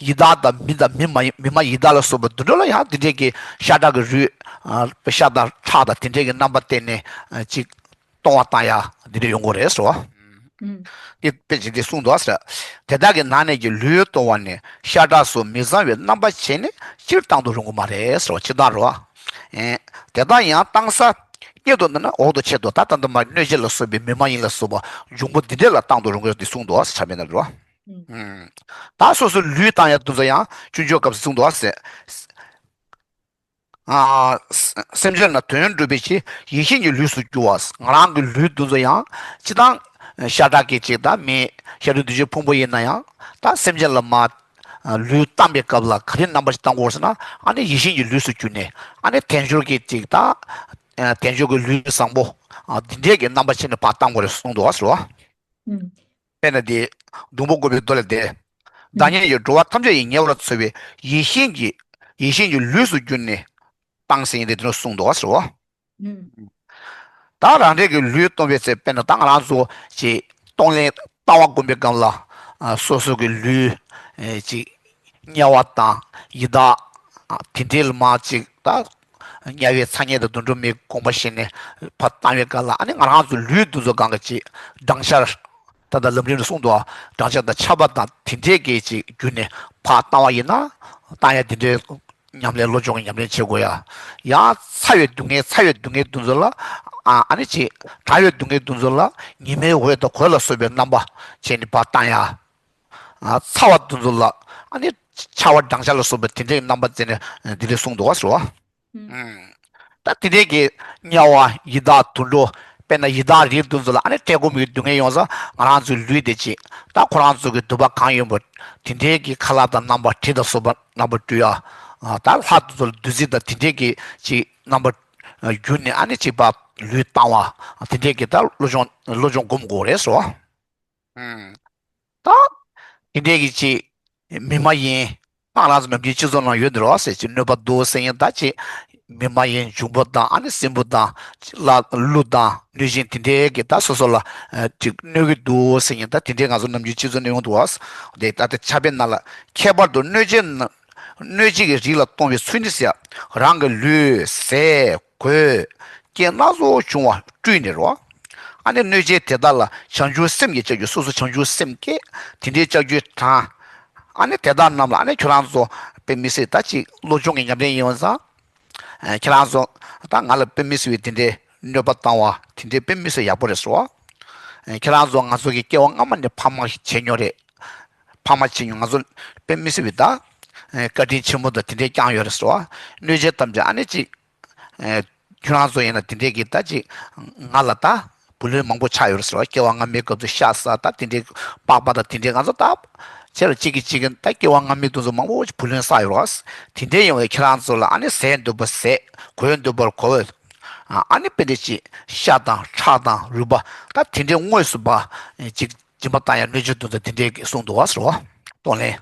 ཡི་དྭགས་དང་མི་དང་མི་མ་ཡིན་མི་མ་ཡི་དྭགས་ལ་སོགས་པ་དུད་འགྲོ་ལ་ཡང་དེ་འདྲའི་གི་ཤ་ཁྲག་གི་རུས། ཤ་དང་ཁྲག་དང་དེ་འདྲའི་གི་རྣམ་པ་བསྟན་ནས་ཅིག་གཏོང་བ་བཏང་ཡ་འདི་འདྲ་ཡོང་གི་རེད་ཟེར་བ། ཨུམ། འདི་དཔེ་ཅིག་འདི་གསུངས་འདུག་ཟེར། དེ་དག་གི་ནང་ནས་ཀྱི་ལུས་གཏོང་བ་ནི་ཤ་ཁྲག་སོགས་མི་བཟང་བའི་རྣམ་པ་བྱས་ནས་སྤྱིར་བཏང་དུ་རུང་གི་མ་རེད་ཟེར་བ་ཅི་ལྟར་རོ། དེ་དག་ཡང་བཏང་ས་སྐྱེད་དུ་ན་འོག་ཏུ་ཆེད་དུ་ད་ལྟ་འདི་མ་གནོད་བྱེད་ལ་སོགས་པའི་མི་མ་ཡིན་ལ་སོགས་པ་འབྱུང་པོ་འདི་འདྲ་ལ་བཏང་དུ་རུང་གི་འདི་གསུངས་འདུག་ཟེར་བྱ་བའི་ན་རོ། ད་སོ་སོའི་ལུས་བཏང་ཡ་དེ་ཚོ་ཡང་སྤྱོད་འཇུག་སྐབས་སུ་གསུངས་འདུག་ཟེར། ཨ། སེམས་ཅན་ལ་དོན་སྒྲུབ་པའི་ཕྱིར་ཡིད་བཞིན་གྱི་ལུས་སུ་གྱུར་པ། ང་རང་གི་ལུས་འདི་ཚོ་ཡང་སྤྱིར་བཏང་ཤ་ཁྲག་གི་ཅིག་དང་མི་ཤ་རུས་འདུས་བྱས་ཕུང་པོ་ཡིན་ན་ཡང་ད་སེམས་ཅན་ལ་མ་ལུས་བཏང་པའི་སྐབས་ལ་ག་རེ་རྣམ་པ་ཞིག་བཏང་དགོས་ཟེར་ན། ཨ་ནི་ཡིད་བཞིན་གྱི་ལུས་སུ་གྱུར་ནས་ཨ་ནི་དལ་འབྱོར་གྱི་ཅིག་དང་དལ་འབྱོར་གྱི་ལུས་བཟང་པོ་འདི་འདྲས་ཀྱི་རྣམ་པ་ཅན་ནས་ཕར་བཏང་དགོས་རེད་གསུངས་འདུག་བ་ཟེར་བ། དཔེར་ན་འདི། སྡོང་པོ་བཀོད་པའི་མདོ་ལས་འདི། བདག་ཉིད་ཀྱི་འགྲོ་བ་ཐམས་ཅད་ཡི་ཉེ་བར་འཚོ་བའི་ཡིད་བཞིན་གྱི། ཡིད་བཞིན་གྱི་ལུས་སུ་གྱུར་ནས་བཏང་ཟེར་ཡིན་ཏེ་དེ་ནས་གསུངས་འདུག་བ་ཟེར་བ། ད་རང་རེ་གི་ལུས་གཏོང་བའི་ཚེ་དཔེར་ན་ད་ང་རང་ཚོ་ཅིག་གཏོང་ལེན་ལྟ་བ་སྒོམ་པའི་སྒང་ལ་སོ་སོ་གི་ལུས་ཅིག་དམྱལ་བ་དང་ཡི་དྭགས་དེ་འདྲའི་ལ་མ་ཅིག་ད་དམྱལ་བའི་ཚ་དམྱལ་དང་དུད་འགྲོ་མིའི་དགོངས་པ་བཞེས་ནས་ཕར་བཏང་བའི་སྐབས་ལ་ཨ་ནི་ང་རང་ཚོ་ལུས་འདི་ཚོ་སྒང་ག་ཅིག་སྦྲང་ཆར། ད་ལྟ་ལམ་རིམ་ལ་གསུངས་འདུག་བ། སྦྲང་ཆར་དང་ཆར་པ་དང་དེ་འདྲའི་གི་ཅིག་བརྒྱུད་ནས་ཕར་བཏང་བ་ཡིན་ན་བཏང་ཡ་དེ་འདྲའི་ཉམས་ལེན་བློ་སྦྱོང་གི་ཉམས་ལེན་བྱེད་དགོས་ཡ། ཡང་ཚ་བའི་སྡུག་བསྔལ་ཚ་བའི་སྡུག་བསྔལ་འདི་ཚོ་ལ་ཨ་ཨ་ནི་ཅིག་དྲག་པའི་སྡུག་བསྔལ་འདི་ཚོ་ལ་ཉི་མའི་འོད་དང་གོས་ལ་སོགས་པའི་རྣམ་པ་བྱས་ནས་ཕར་བཏང་ཡ། ཨ་ཚ་བ་དེ་ཚོ་ལ་ཨ་ནི་ཆར་པ་སྦྲང་ཆར་ལ་སོགས་པའི་དེ་འདྲའི་རྣམ་པ་བྱས་ནས་འདི་འདྲ་གསུངས་འདུག་བ་ཟེར་བ། ད་དེ་འདྲའི་གི་དམྱལ་བ་ཡི་དྭགས་དུད་འགྲོ། དཔེར་ན་ཡི་དྭགས་རིགས་དེ་ཚོ་ལ་ཨ་ནི་བཀྲེས་སྐོམ་གྱི་སྡུག་བསྔལ་ཡོང་ས་ང་རང་ཚོའི་ལུས་དེ་ཅིག་ད་ཁོ་རང་ཚོ་གི་འདོད་པ་གང་ཡོད་པ་དེ་འདྲའི་གི་ཁ་ལག་དང་རྣམ་པ་དྲི་དང་སོགས་པ་རྣམ་པ་སྤྲུལ་ཡ། ད་ལྷ་དེ་ཚོ་ལ་བདུད་རྩི་དང་དེ་འདྲའི་གི་ཅིག་རྣམ་པ་བསྒྱུར་ནས་ཨ་ནི་ཅིག་པ་ལུས་བཏང་བ་དེ་འདྲའི་གི་ད་བློ་སྦྱོང་བློ་སྦྱོང་སྒོམ་དགོས་རེད་ཟེར་བ། ད། དེ་འདྲའི་གི་ཅིག་མི་མ་ཡིན། ང་རང་ཚོ་ནམ་རྒྱུན་སྤྱི་ཚོགས་ནང་ཡོད་འདི་རོ་ཟེར་ཅིག་གནོད་པ་འདུག་ཟེར་ཡིན་ད་ཅིག་མི་མ་ཡིན་འབྱུང་པོ་དང་ཨ་ནི་སྲིན་པོ་དང་ལ་ཀླུ་དང་གནོད་སྦྱིན་དེ་འདྲའི་གི་ད་སོ་སོ་ལ་ཅིག་གནོད་ཀྱི་འདུག་ཟེར་ཡིན་ད་དེ་འདྲའི་ང་ཚོ་ནམ་རྒྱུན་སྤྱི་ཚོགས་ནང་ཡོང་འདུག་བ། དེ་ད་ལྟ་ཕྱག་དཔེ་ནང་ལ་ཁྱད་པར་དུ་གནོད་བྱེད་ན། གནོད་བྱེད་ཀྱི་རིགས་ལ་གཏོང་བའི་ཚུལ་ནི་ཟེར། རང་གི་ལུས་ཟས་གོས་རྐྱེན་སྣ་ཚོགས་བྱུང་བ་སྤྲུལ་ནས་རོ། ཨ་ནི་གནོད་བྱེད་དེ་དག་ལ་བྱང་ཆུབ་སེམས་ཀྱིས་བྱ་རྒྱུ་སོ་སོ་བྱང་ཆུབ་སེམས་བསྐྱེད་དེ་འདྲའི་ལྕགས་ཀྱུས་དྲངས། ཨ་ནི་དེ་དག་རྣམས་ལ་ཨ་ནི་ཁྱོད་རང་ཚོ་དཔེ་མི་སྲིད་ད་ཅིག་བློ་སྦྱོང་གི་ཉམས་ལེན་ཡིན་པ་ཙང་། ཁྱེད་རང་ཚོ་ད་ང་ལ་དཔེ་མི་སྲིད་པའི་དེ་འདྲའི་གནོད་པ་བཏང་བ་དེ་འདྲའི་དཔེ་མི་སྲིད་ཡག་པོ་རེད་ཟེར་བ། ཁྱེད་རང་ཚོ་ང་ཚོ་གི་སྐྱེ་བ་སྔ་མ་ནས་ཕ་མ་བྱེད་མྱོང་རེད། ཕ་མ་བྱེད་མྱོང་ང་ཚོ་དཔེ་མི་སྲིད་པའི་ད། བཀའ་དྲིན་ཆེན་པོ་དང་དེ་འདྲའི་བསྐྱངས་ཡོད་རེད་ཟེར་བ། གནོད་བྱེད་ཐམས་ཅད་ཨ་ནི་ཅིག་ཁྱོད་རང་ཚོ་ཡིན་ན་དེ་འདྲའི་གི་ད་ཅིག་ང་ལ་ད་བུ་ལོན་མང་པོ་ཆགས་ཡོད་རེད་ཟེར་བ། སྐྱེ་བ་སྔ་མའི་སྐབས་སུ་ཤ་ཟ་ད་དེ་འདྲའི་པགས་པ་དང་དེ་འདྲའི་ང་ཚོ་ད་ཁྱེད་ལ་གཅིག་གིས་གཅིག་གི་ད་སྐྱེ་བ་སྔ་མའི་དུས་ཚོད་མང་པོ་བུ་ལོན་བསགས་ཡོད་རེད་བ། དེ་འདྲའི་ཡོང་བའི་ཁྱེད་རང་ཚོ་ལ་ཨ་ནི་ཟས་འདོད་པ་ཟས། གོས་འདོད་པར་གོས། ཨ་ནི་དཔེ་འདྲ་ཅིག་ཤ་དང་ཁྲག་དང་རུས་པ་ད་དེ་འདྲའི་དངོས་སུ་བ་ཅིག་སྦྱིན་པ་བཏང་ཡང་གནོད་བྱེད་དུ་ད་དེ་འདྲའི་གསུངས་འདུག་བ་ཟེར་བ། གཏོང་ལེན།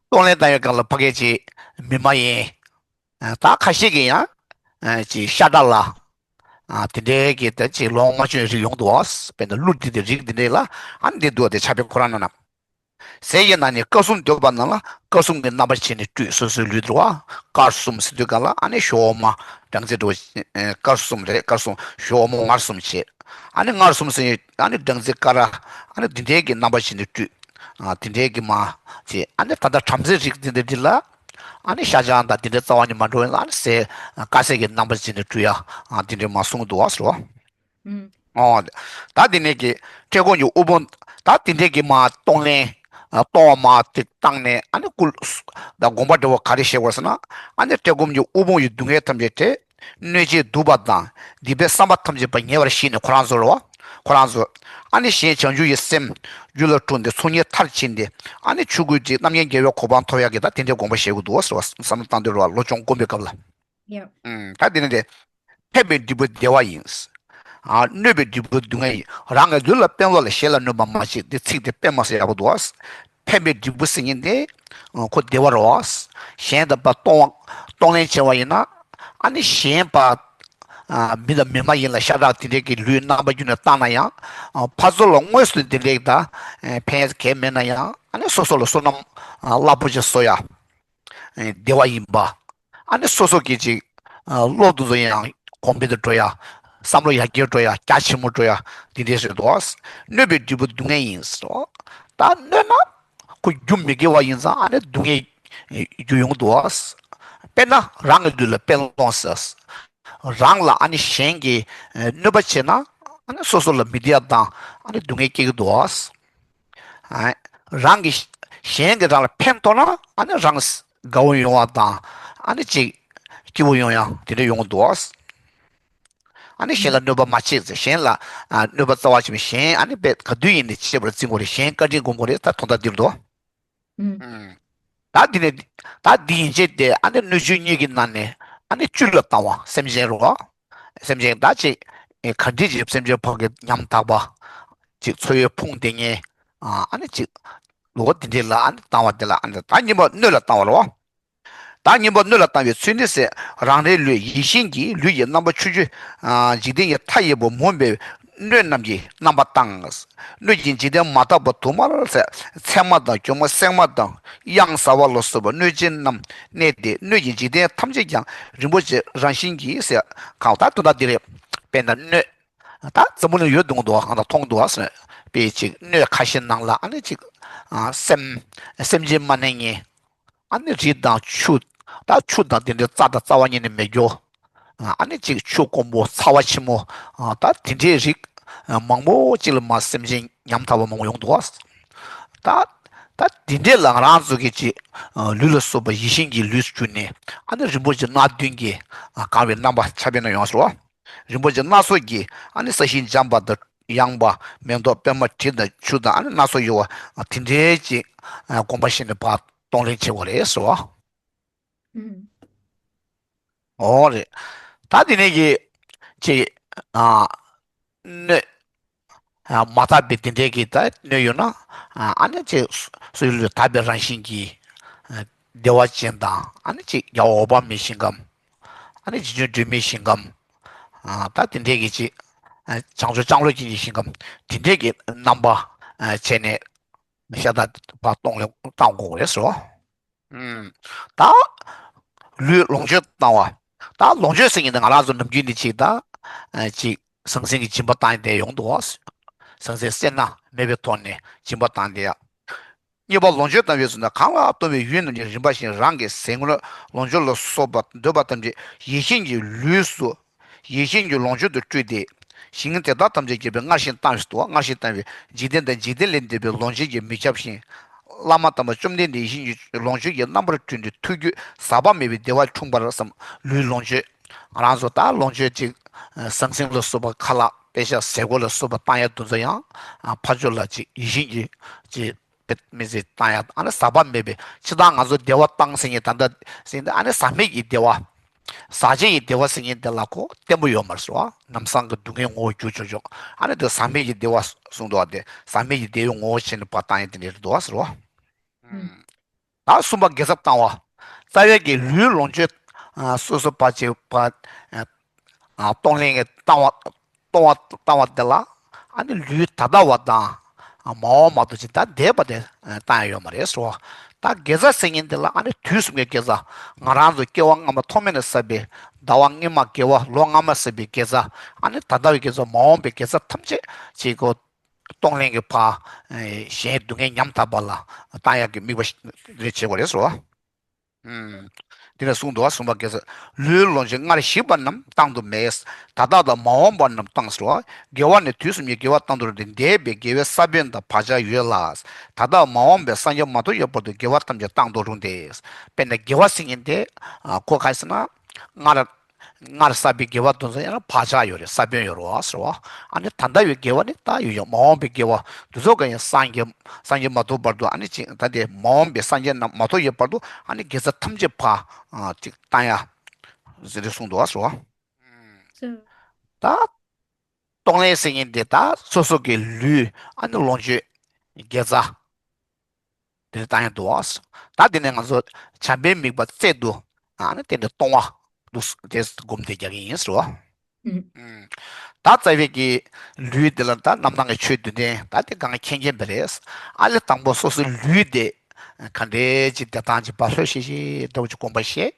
གཏོང་ལེན་བཏང་བའི་སྐབས་ལ་ཕ་གི་ཅིག་མི་མ་ཡིན། ད་ཁ་ཤས་ཀྱིས་ཡང་ཅིག་ཤ་ཁྲག་ལ་ ཨ་དེ་འདྲའི་གི་ད་ཅིག་ལོང་མ་བྱུང་བའི་རིགས་ཡོང་འདུག་བ། དཔེར་ན་གླུ་འདི་འདྲའི་རིགས་འདི་འདྲའི་ལ་ཨ་ནི་འདི་འདུག་བ། དེ་ཕྱག་དཔེ་ཁོ་རང་ནང་ན། ཟས་ཀྱི་ནང་ནས་དཀར་གསུམ་འདོད་པ་རྣམས་ལ་དཀར་གསུམ་གྱི་རྣམ་པར་བྱས་ནས་སྤྲུལ། སོ་སོའི་ལུས་འདུག་བ། དཀར་གསུམ་ཟེར་དུས་གང་ལ་ཨ་ནི་ཞོ་འོ་མ་སྦྲང་རྩི་འདྲ་བོ། ཨེ་དཀར་གསུམ་རེད། དཀར་གསུམ་ཞོ་འོ་མ་མངར་གསུམ་བྱས། ཨ་ནི་མངར་གསུམ་ཟེར་ཨ་ནི་སྦྲང་རྩི་ཀ་ར། ཨ་ནི་འདི་འདྲའི་གི་རྣམ་པར་བྱས་ནས་སྤྲུལ། ཨ་དེ་འདྲའི་གི་མ་བྱས། ཨ་ནི་ད་ལྟ་བྲམ་ཟེའི་རིགས་འདི་འདྲ་འདི་ལ་ཨ་ནི་ཤ་ཆང་དང་འདི་འདྲའི་རྩ་བ་ནས་མ་འགྲོ་བ་ལ་ཨ་ནི་ཟས་དཀར་ཟས་ཀྱི་རྣམ་པར་བྱས་ནས་སྤྲུལ་ཡ། ཨ་དེ་འདྲའི་མ་གསུངས་འདུག་བ་ཟེར་བ། ཨོ། ད་དེ་ནས་ཀྱི་བཀྲེས་སྐོམ་གྱི་དབུལ་ཕོངས། ད་དེ་འདྲའི་གི་མ་གཏོང་ལེན། ཨ་གཏོང་བ་མ་དེ་བཏང་ནས་ཨ་ནི་སྐུ། ད་དགོངས་པ་འདྲ་བོ་ག་རེ་བཤད་དགོས་ཟེར་ན། ཨ་ནི་བཀྲེས་སྐོམ་གྱི་དབུལ་ཕོངས་ཀྱི་སྡུག་བསྔལ་ཐམས་ཅད་བྲལ། གནོད་བྱེད་སྡུག་པ་དང་སྡིག་པའི་བསམ་པ་ཐམས་ཅད་པ་ཉེ་བར་ཞི་ནས་ཁོ་རང་ཚོ་རེད་བ། ཁོ་རང་ཚོ། ཨ་ནི་གཞན་བྱང་ཆུབ་ཀྱི་སེམས་རྒྱུད་ལ་འཁྲུངས་ཏེ་ཚོགས་གཉིས་མཐར་ཕྱིན་ཏེ། ཨ་ནི་ཆོས་སྐུའི་རྗེ་རྣམ་མཁྱེན་རྒྱལ་བའི་གོ་འཕང་ཐོབ་ཡག་གི་ད་དེ་འདྲའི་དགོངས་པ་བཞེས་དགོས་འདུག་ཟེར་བ། བསམ་བློ་བཏང་དུས་རེད་བ། བློ་སྦྱོང་སྒོམ་པའི་སྐབས་ལ། ཡ། ཨུམ། ད་དེ་ནི་དེ། ཕན་པའི་འབྲས་བུ་བདེ་བ་ཡིན། ཨ་གནོད་པའི་འབྲས་བུ་སྡུག་བསྔལ་ཡིན། རང་གི་ལུས་ལ་ཕན་ལོག་ལ་གཞན་ལ་གནོད་པ་མ་བྱེད། དེ་ཚིག་དེ་དཔེ་མ་སྲིད་ཡག་པོ་འདུག་བ། ཕན་པའི་འབྲས་བུ་ཟེར་མཁན་དེ། ཁོ་བདེ་བ་རེད་བ། གཞན་དང་པ་གཏོང་བ་གཏོང་ལེན་བྱས་པ་ཡིན་ན། ཨ་ནི་གཞན་པ། ཨ་མི་དང་མི་མ་ཡིན་ལ་ཤ་ཁྲག་དེ་འདྲའི་གི་ལུས་རྣམ་པ་རྒྱུད་ནས་བཏང་ན་ཡང་། ཨ་ཕར་ཚུར་ལ་དངོས་སུ་དེ་འདྲའི་ད། ཨ་ཕན་ཡས་གལ་མེད་ན་ཡང་ཨ་ནི་སོ་སོ་ལ་བསོད་ནམས་ཨ་རླབས་པོ་ཆེ་གསོག་ཡ། ཨ་བདེ་བ་ཡིན་པ། ཨ་ནི་སོ་སོ་གི་ཅིག་ཨ་བློ་དེ་ཚོ་ཡང་གོང་འཕེལ་དུ་འགྲོ་ཡ། བསམ་བློ་ཡར་རྒྱས་འགྲོ་ཡ། རྒྱ་ཆེན་མོ་འགྲོ་ཡ། དེ་འདྲའི་བཟོས་འདུག་གནོད་པའི་འབྲས་བུ་སྡུག་བསྔལ་ཡིན་ཟེར། ད་གནོད་ན་ཁོ་རྒྱུ་མི་དགེ་བ་ཡིན་ཙང་ཨ་ནི་སྡུག་བསྔལ་རྒྱུ་ཡོང་གི་འདུག་དཔེར་ན་རང་གི་ལུས་ལ་དཔེ་ལོངས་ཟེར། རང་ལ་ཨ་ནི་གཞན་གྱིས་གནོད་པ་བྱས་ན་ཨ་ནི་སོ་སོ་ལ་མི་བདེ་བ་དང་ཨ་ནི་སྡུག་བསྔལ་སྐྱེ་གི་འདུག་ཨ། རང་གི། གཞན་གྱིས་རང་ལ་ཕན་ཐོགས་ན་ཨ་ནི་རང་དགའ་བོ་ཡོང་བ་དང་ཨ་ནི་ཅིག་སྐྱིད་པོ་ཡོང་ཡ་དེ་འདྲ་ཡོང་གི་འདུག་ཨ་ནི་གཞན་ལ་གནོད་པ་མ་བྱེད་ཟེར། གཞན་ལ་ཨ་གནོད་པ་རྩ་བ་ཆེན་པོ་གཞན་ཨ་ནི་དཔེ་ག་དུས་ཡིན་ནའི་བྱེད་པར་བརྩི་དགོས་རེད། གཞན་བཀའ་དྲིན་སྒོམ་དགོས་རེད། ད་དོན་དག་འདིར་འདུག་ཨུམ། ད་འདི་ནས་ད་འདི་ཡན་ཆད་དེ་ཨ་ནི་སྣོད་བཅུད་གཉིས་ཀྱི་ནང་ནས་ཨ་ནི་བཅུ་ལ་བཏང་བ་སེམས་ཅན་རེད་བ། སེམས་ཅན་ད་ཅིག་ག་འདྲ་ཅིག་སེམས་ཅན་ཕ་གི་ཉམ་ཐག་པ། ཅིག་འཚོ་བའི་ཕུང་བདེ་ངེས། ཨ་ནི་ཅིག་ལོ་འདི་འདྲའི་ལ་ཨ་ནི་བཏང་བ་དེ་ལ་ཨ་ནི་ད་གཉིས་པ་སྣོད་ལ་བཏང་བ་རེད་བ། ད་གཉིས་པ་སྣོད་ལ་བཏང་བའི་ཚུལ་འདི་ཟེར། རང་རེའི་ལུས་ཡིད་བཞིན་གྱི་ལུས་ཀྱི་རྣམ་པ་ཆུང་ཆུང་། འཇིག་རྟེན་གྱི་མཐའ་ཡས་པ་མུན་པའི་སྣོད་རྣམས་ཀྱི་རྣམ་པ་དང་། སྣོད་ཀྱི་འཇིག་རྟེན་མ་དག་པ་དུ་མར་ཟད། ཚེར་མ་དང་གྱོག་མ་སྲན་མ་དང་གཡང་ཟ་བ་ལ་སོགས་པ་གནོད་སྦྱིན་རྣམས་གནས་ཏེ། སྣོད་ཀྱི་འཇིག་རྟེན་ཐམས་ཅད་ཀྱང་རིན་པོ་ཆེ་རང་བཞིན་གྱིས་ཟེར། གང་ལྟར་དོན་དག་འདི་རེད། དཔེར་ན་སྣོད། ད་འཛམ་བུ་གླིང་ཡོད་འདུག་འདུག་གང་ལྟར་མཐོང་འདུག་ཟེར། དཔེ་ཅིག་སྣོད་ཁ་ཤས་ནང་ལ་ཨ་ནི་ཅིག་ཨ་སེམས། སེམས་ཅན་མ་གནས་ངེས། ཨ་ནི་རི་དང་ཆུ། ད་ཆུ་དང་དེ་འདྲའི་རྩྭ་དང་རྩ་བ་ཉིད་ནས་མེད་རྒྱུ། ཨ་ནི་ཅིག་ཆུ་དཀོན་པོ་ཚ་བ་ཆེན་མོ། ད་དེ་འདྲའི་རིགས་མང་པོ་ཅིག་ལ་མ་སེམས་ཅན་ཉམ་ཐག་པ་མང་པོ་ཡོང་འདུག་ད་ད་དེ་འདྲའི་ལ་ང་རང་ཚོ་གི་ཅིག་ལུས་ལ་སོགས་པ་ཡིད་བཞིན་གྱི་ལུས་སུ་གྱུར་ནས་ཨ་ནི་རིན་པོ་ཆེ་སྣ་བདུན་གྱིས་གང་བའི་རྣམ་པ་ཆ་དཔེར་ན་ཡོང་ཟེར་བ། རིན་པོ་ཆེ་སྣ་ཚོགས་ཀྱིས་ཨ་ནི་ས་གཞི་འཇམ་པ་དང་ཡངས་པ། མེ་ཏོག་པད་མ་དྲི་དང་ཆུ་དང་ཨ་ནི་སྣ་ཚོགས་ཡོད་པ་དེ་འདྲའི་ཅིག་དགོངས་པ་བཞེས་ནས་ཕར་གཏོང་ལེན་བྱེད་དགོས་རེད་ཟེར་བ། ཨུམ། ཨོ་རེད། ད་དེ་ནས་ཀྱི་ཅིག་ཨ་སྣོད་ཨ་མ་དག་པའི་དེ་འདྲའི་གི་ད་སྣོད་ཡོད་ན་ཨ་ནི་ཅིག་སོ་སོའི་ལུས་དག་པའི་རང་བཞིན་གྱིས་བདེ་བ་ཅན་དང་ཨ་ནི་ཅིག་རྒྱལ་བ་འོད་དཔག་མེད་ཞིང་ཁམས། ཨ་ནི་རྗེ་བཙུན་སྒྲོལ་མའི་ཞིང་ཁམས། ཨ་ད་དེ་འདྲའི་གི་ཅིག་ཨ་བྱང་ཆུབ་ལྕང་ལོ་ཅན་གྱི་ཞིང་ཁམས་དེ་འདྲའི་གི་རྣམ་པ་ཨ་བྱས་ནས་ཤ་སྟག་ཕར་གཏོང་ལེན་བཏང་དགོས་རེད་ཟེར་བ། ཨུམ། ད་ལུས་ལོངས་སྤྱོད་བཏང་བ། ད་ལོངས་སྤྱོད་ཟེར་མཁན་དེ་ང་རང་ཚོ་ནམ་རྒྱུན་ནས་ཅིག་ད་ཨ་ཅིག་ཟང་ཟིང་གི་སྦྱིན་པ་བཏང་ཡ་དེ་ཡོང་འདུག་བ། ཟང་ཟིང་སེར་སྣ་མེད་པའི་ཐོག་ནས་སྦྱིན་པ་བཏང་དེ་ཡ། གཉིས་པ་ལོངས་སྤྱོད་བཏང་བའི་ཚུལ་ནི། གང་ལ་གཏོང་བའི་ཡུལ་རྣམས་ཀྱི་རིམ་པ་བཞིན་རང་གི་ཟས་ངོ་ལོངས་སྤྱོད་ལ་སོགས་པ་འདོད་པ་ཐམས་ཅད་ཡིད་བཞིན་གྱི་ལུས་སུ། ཡིད་བཞིན་གྱི་ལོངས་སྤྱོད་དུ་སྤྲུལ་ཏེ། ཞིང་དེ་དག་ཐམས་ཅད་ཀྱི་བས་སྔར་བཞིན་བཏང་བའི་དུ་བ། སྔར་བཞིན་བཏང་བའི་འཇིག་རྟེན་དང་འཇིག་རྟེན་ལས་འདས་པའི་ལོངས་སྤྱོད་ཀྱིས་མི་ཁྱབ་ཅིང་། བླ་མ་དམ་པ་བཅོམ་ལྡན་འདས་ཡིད་བཞིན་གྱི་ལོངས་སྤྱོད་ཀྱི་རྣམ་པར་སྤྲུལ་ཏེ་ཐུགས་རྒྱུད་ཟག་པ་མེད་པའི་བདེ་བ་འཁྲུངས་པར་བསམ། ལུས་ལོངས་སྤྱོད། ང་རང་ཚོ་ད་ལོངས་སྤྱོད་ཅིག་ཟང་ཟིང་ལ་སོགས་པ་ཁ་ལག་པེ་ཤ་ཟས་གོས་ལ་སོགས་པ་བཏང་ཡ་དེ་ཚོ་ཡང་ཕར་ཕྱོགས་ལ་ཅིག་ཡིད་བཞིན་གྱི་ཅིག་དཔེ་མི་སྲིད་བཏང་ཡ། ཨ་ནི་ཟག་པ་མེད་པའི་ཕྱི་དང་ང་ཚོ་བདེ་བ་བཏང་ཟེར་མཁན་ད་ལྟ་ཟེར་མཁན་ཨ་ནི་ཟག་མེད་ཀྱི་བདེ་བ། ཟག་བཅས་ཀྱི་བདེ་བ་ཟེར་མཁན་དེ་ལ་ཁོ་བརྟན་པོ་ཡོད་མ་རེད་ཟེར་བ། ལམ་སང་གི་སྡུག་བསྔལ་ངོ་བོར་གྱུར་ཆོག་ཆོག་ཨ་ནི་དེ་ཟག་མེད་ཀྱི་བདེ་བ་གསུངས་འདུག་བ། དེ་ཟག་མེད་ཀྱི་བདེ་བའི་ངོ་བོ་བྱས་ནས་ཕར་བཏང་ཡ་དེ་འདྲ་རེད་འདུག་བ་ཟེར་བ། ཨུམ། ད་གསུམ་པ་དགེ་ཚབ་བཏང་བ། རྩ་བའི་གི་ལུས་ལོངས་སྤྱོད་ཨ་སོ་སོ་ཕར་བྱེད་པ། ཨ་ གཏོང་ལེན་གྱི་བཏང་བ་གཏོང་བ་བཏང་བ་དེ་ལ་ཨ་ནི་ལུས་ད་ལྟ་བ་དང་མ་འོངས་པ་དུ་ཅིག་ད་འདས་པ་དེ་བཏང་ཡ་ཡོད་མ་རེད་ཟེར་བ། ད་དགེ་རྩ་ཟེར་མཁན་དེ་ལ་ཨ་ནི་དུས་གསུམ་གྱི་དགེ་རྩ། ང་རང་ཚོ་སྐྱེ་བ་སྔ་མ་ཐོག་མེད་ནས་བསགས་པའི་ཟླ་བ་སྔོན་མ་དགེ་བ་ལོ་སྔ་མ་བསགས་པའི་དགེ་རྩ། ཨ་ནི་ད་ལྟ་བའི་དགེ་རྩ། མ་འོངས་པའི་དགེ་རྩ་ཐམས་ཅད་ཅིག་གོ་གཏོང་ལེན་གྱི་ཕར་གཞན་སྡུག་བསྔལ་ཉམ་ཐག་པ་ལ་བཏང་ཡག་གི་དམིགས་པ་རེ་བྱེད་དགོས་རེད་ཟེར་བ། དེ་ནས་གསུངས་འདུག་བ། གསུམ་པ་དགེ་རྩ། ལུས་ལོངས་སྤྱོད་སྔར་ཞིག་པ་རྣམས་བཏང་དུ་མེད། ད་ལྟ་དང་མ་འོངས་པ་རྣམས་བཏང་ཟེར་བ། དགེ་བ་ནི་དུས་གསུམ་གྱི་དགེ་བ་བཏང་དུ་རུང་སྟེ། འདས་པའི་དགེ་བའི་ས་བོན་དང་བག་ཆགས་ཡོད་ལ། ད་ལྟ་མ་འོངས་པའི་སངས་རྒྱས་མ་ཐོབ་ཡོད་བར་དུ་དགེ་བ་ཐམས་ཅད་བཏང་དུ་རུང་སྟེ། དཔེར་ན་དགེ་བ་ཟེར་མཁན་དེ་ཁོ་ག་རེ་ཟེར་ན། སྔར་སྔར་བསགས་པའི་དགེ་བ་དེ་ཚོ་ཡང་ན་བག་ཆགས་ཡོད་རེད། ས་བོན་ཡོད་རེད་བ་ཟེར་བ། ཨ་ནི་ད་ལྟ་བའི་དགེ་བ་ནི་ད་ཡོད་ཡོད། མ་འོངས་པའི་དགེ་བ་དེ་ཚོ་ག་ཡང་སངས་རྒྱས་སངས་རྒྱས་མ་ཐོབ་བར་དུ། ཨ་ནི་ཅིག་ད་དེ་མ་འོངས་པའི་སངས་རྒྱས་རྣམས་མ་ཐོབ་ཡོད་བར་དུ་ཨ་ནི་དགེ་རྩ་ཐམས་ཅད་ཕར་ཅིག་བཏང་ཡ་ཟེར་ཏེ་གསུངས་འདུག་བ་ཟེར་བ། ད་གཏོང་ལེན་ཟེར་མཁན་དེ་ད་སོ་སོ་གི་ལུས་ཨ་ནི་ལོངས་སྤྱོད་དགེ་རྩ། དེ་ནས་བཏང་ཡ་འདུག་བ། ད་དེ་ནས་ང་ཚོ་བྱམས་པའི་དམིགས་པ་རྩལ་དུ་ཨ་ནི་དེ་ནས་གཏོང་བ་འདུག་དེ་སྒོམ་དེ་རྒྱག་གི་ཡིན་ཟེར་བ། ད་རྩ་བའི་གི་ལུས་དེ་ལ་ད་རྣམ་སྣང་གི་ཆོས་བདུན་ལྡན། ད་དེ་གང་ག་མཁྱེན་མཁྱེན་པ་རེད། ཨ་ལས་དང་པོ་སོ་སོའི་ལུས་དེ་ག་འདྲའི་ཅིག་བདེ་ཐང་ཅིག་ཕར་ལྷོད་ཤིག་ཤིག་འདྲ་བོ་ཅིག་སྒོམ་པ་བྱེད།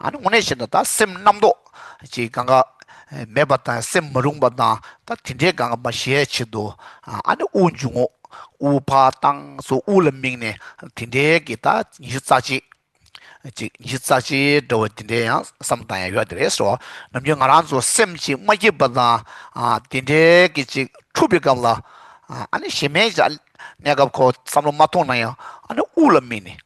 ཨ་ནི་དངོས་གནས་བྱས་ན་ད་སེམས་རྣམ་རྟོག་ཅིག་གང་ག་མེད་པ་དང་སེམས་མ་རུངས་པ་དང་ད་དེ་འདྲའི་གང་ག་མ་བྱེད་ཆེད་དུ། ཨ་ནི་དབུགས་འབྱུང་རྔུབ། དབུགས་ཕར་བཏང་སོ་དབུགས་ལ་དམིགས་ནས་དེ་འདྲའི་གི་ད་ཉི་ཤུ་རྩ་གཅིག་ཅིག་ཉི་ཤུ་རྩ་གཅིག་འདྲ་བོ་དེ་འདྲའི་ཡང་བསམ་བཏང་ཡ་ཡོད་དེ་རེད་ཟེར་བ། ནམ་རྒྱུན་ང་རང་ཚོ་སེམས་ཅིག་མ་སྐྱིད་པ་དང་ཨ་དེ་འདྲའི་གི་ཅིག་འཁྲུགས་པའི་སྐབས་ལ། ཨ་ནི་གཞན་མའི་གནས་སྐབས་ཁོ་བསམ་བློ་མ་ཐོངས་ན་ཡང་ཨ་ནི་དབུགས་ལ་དམིགས་ནས།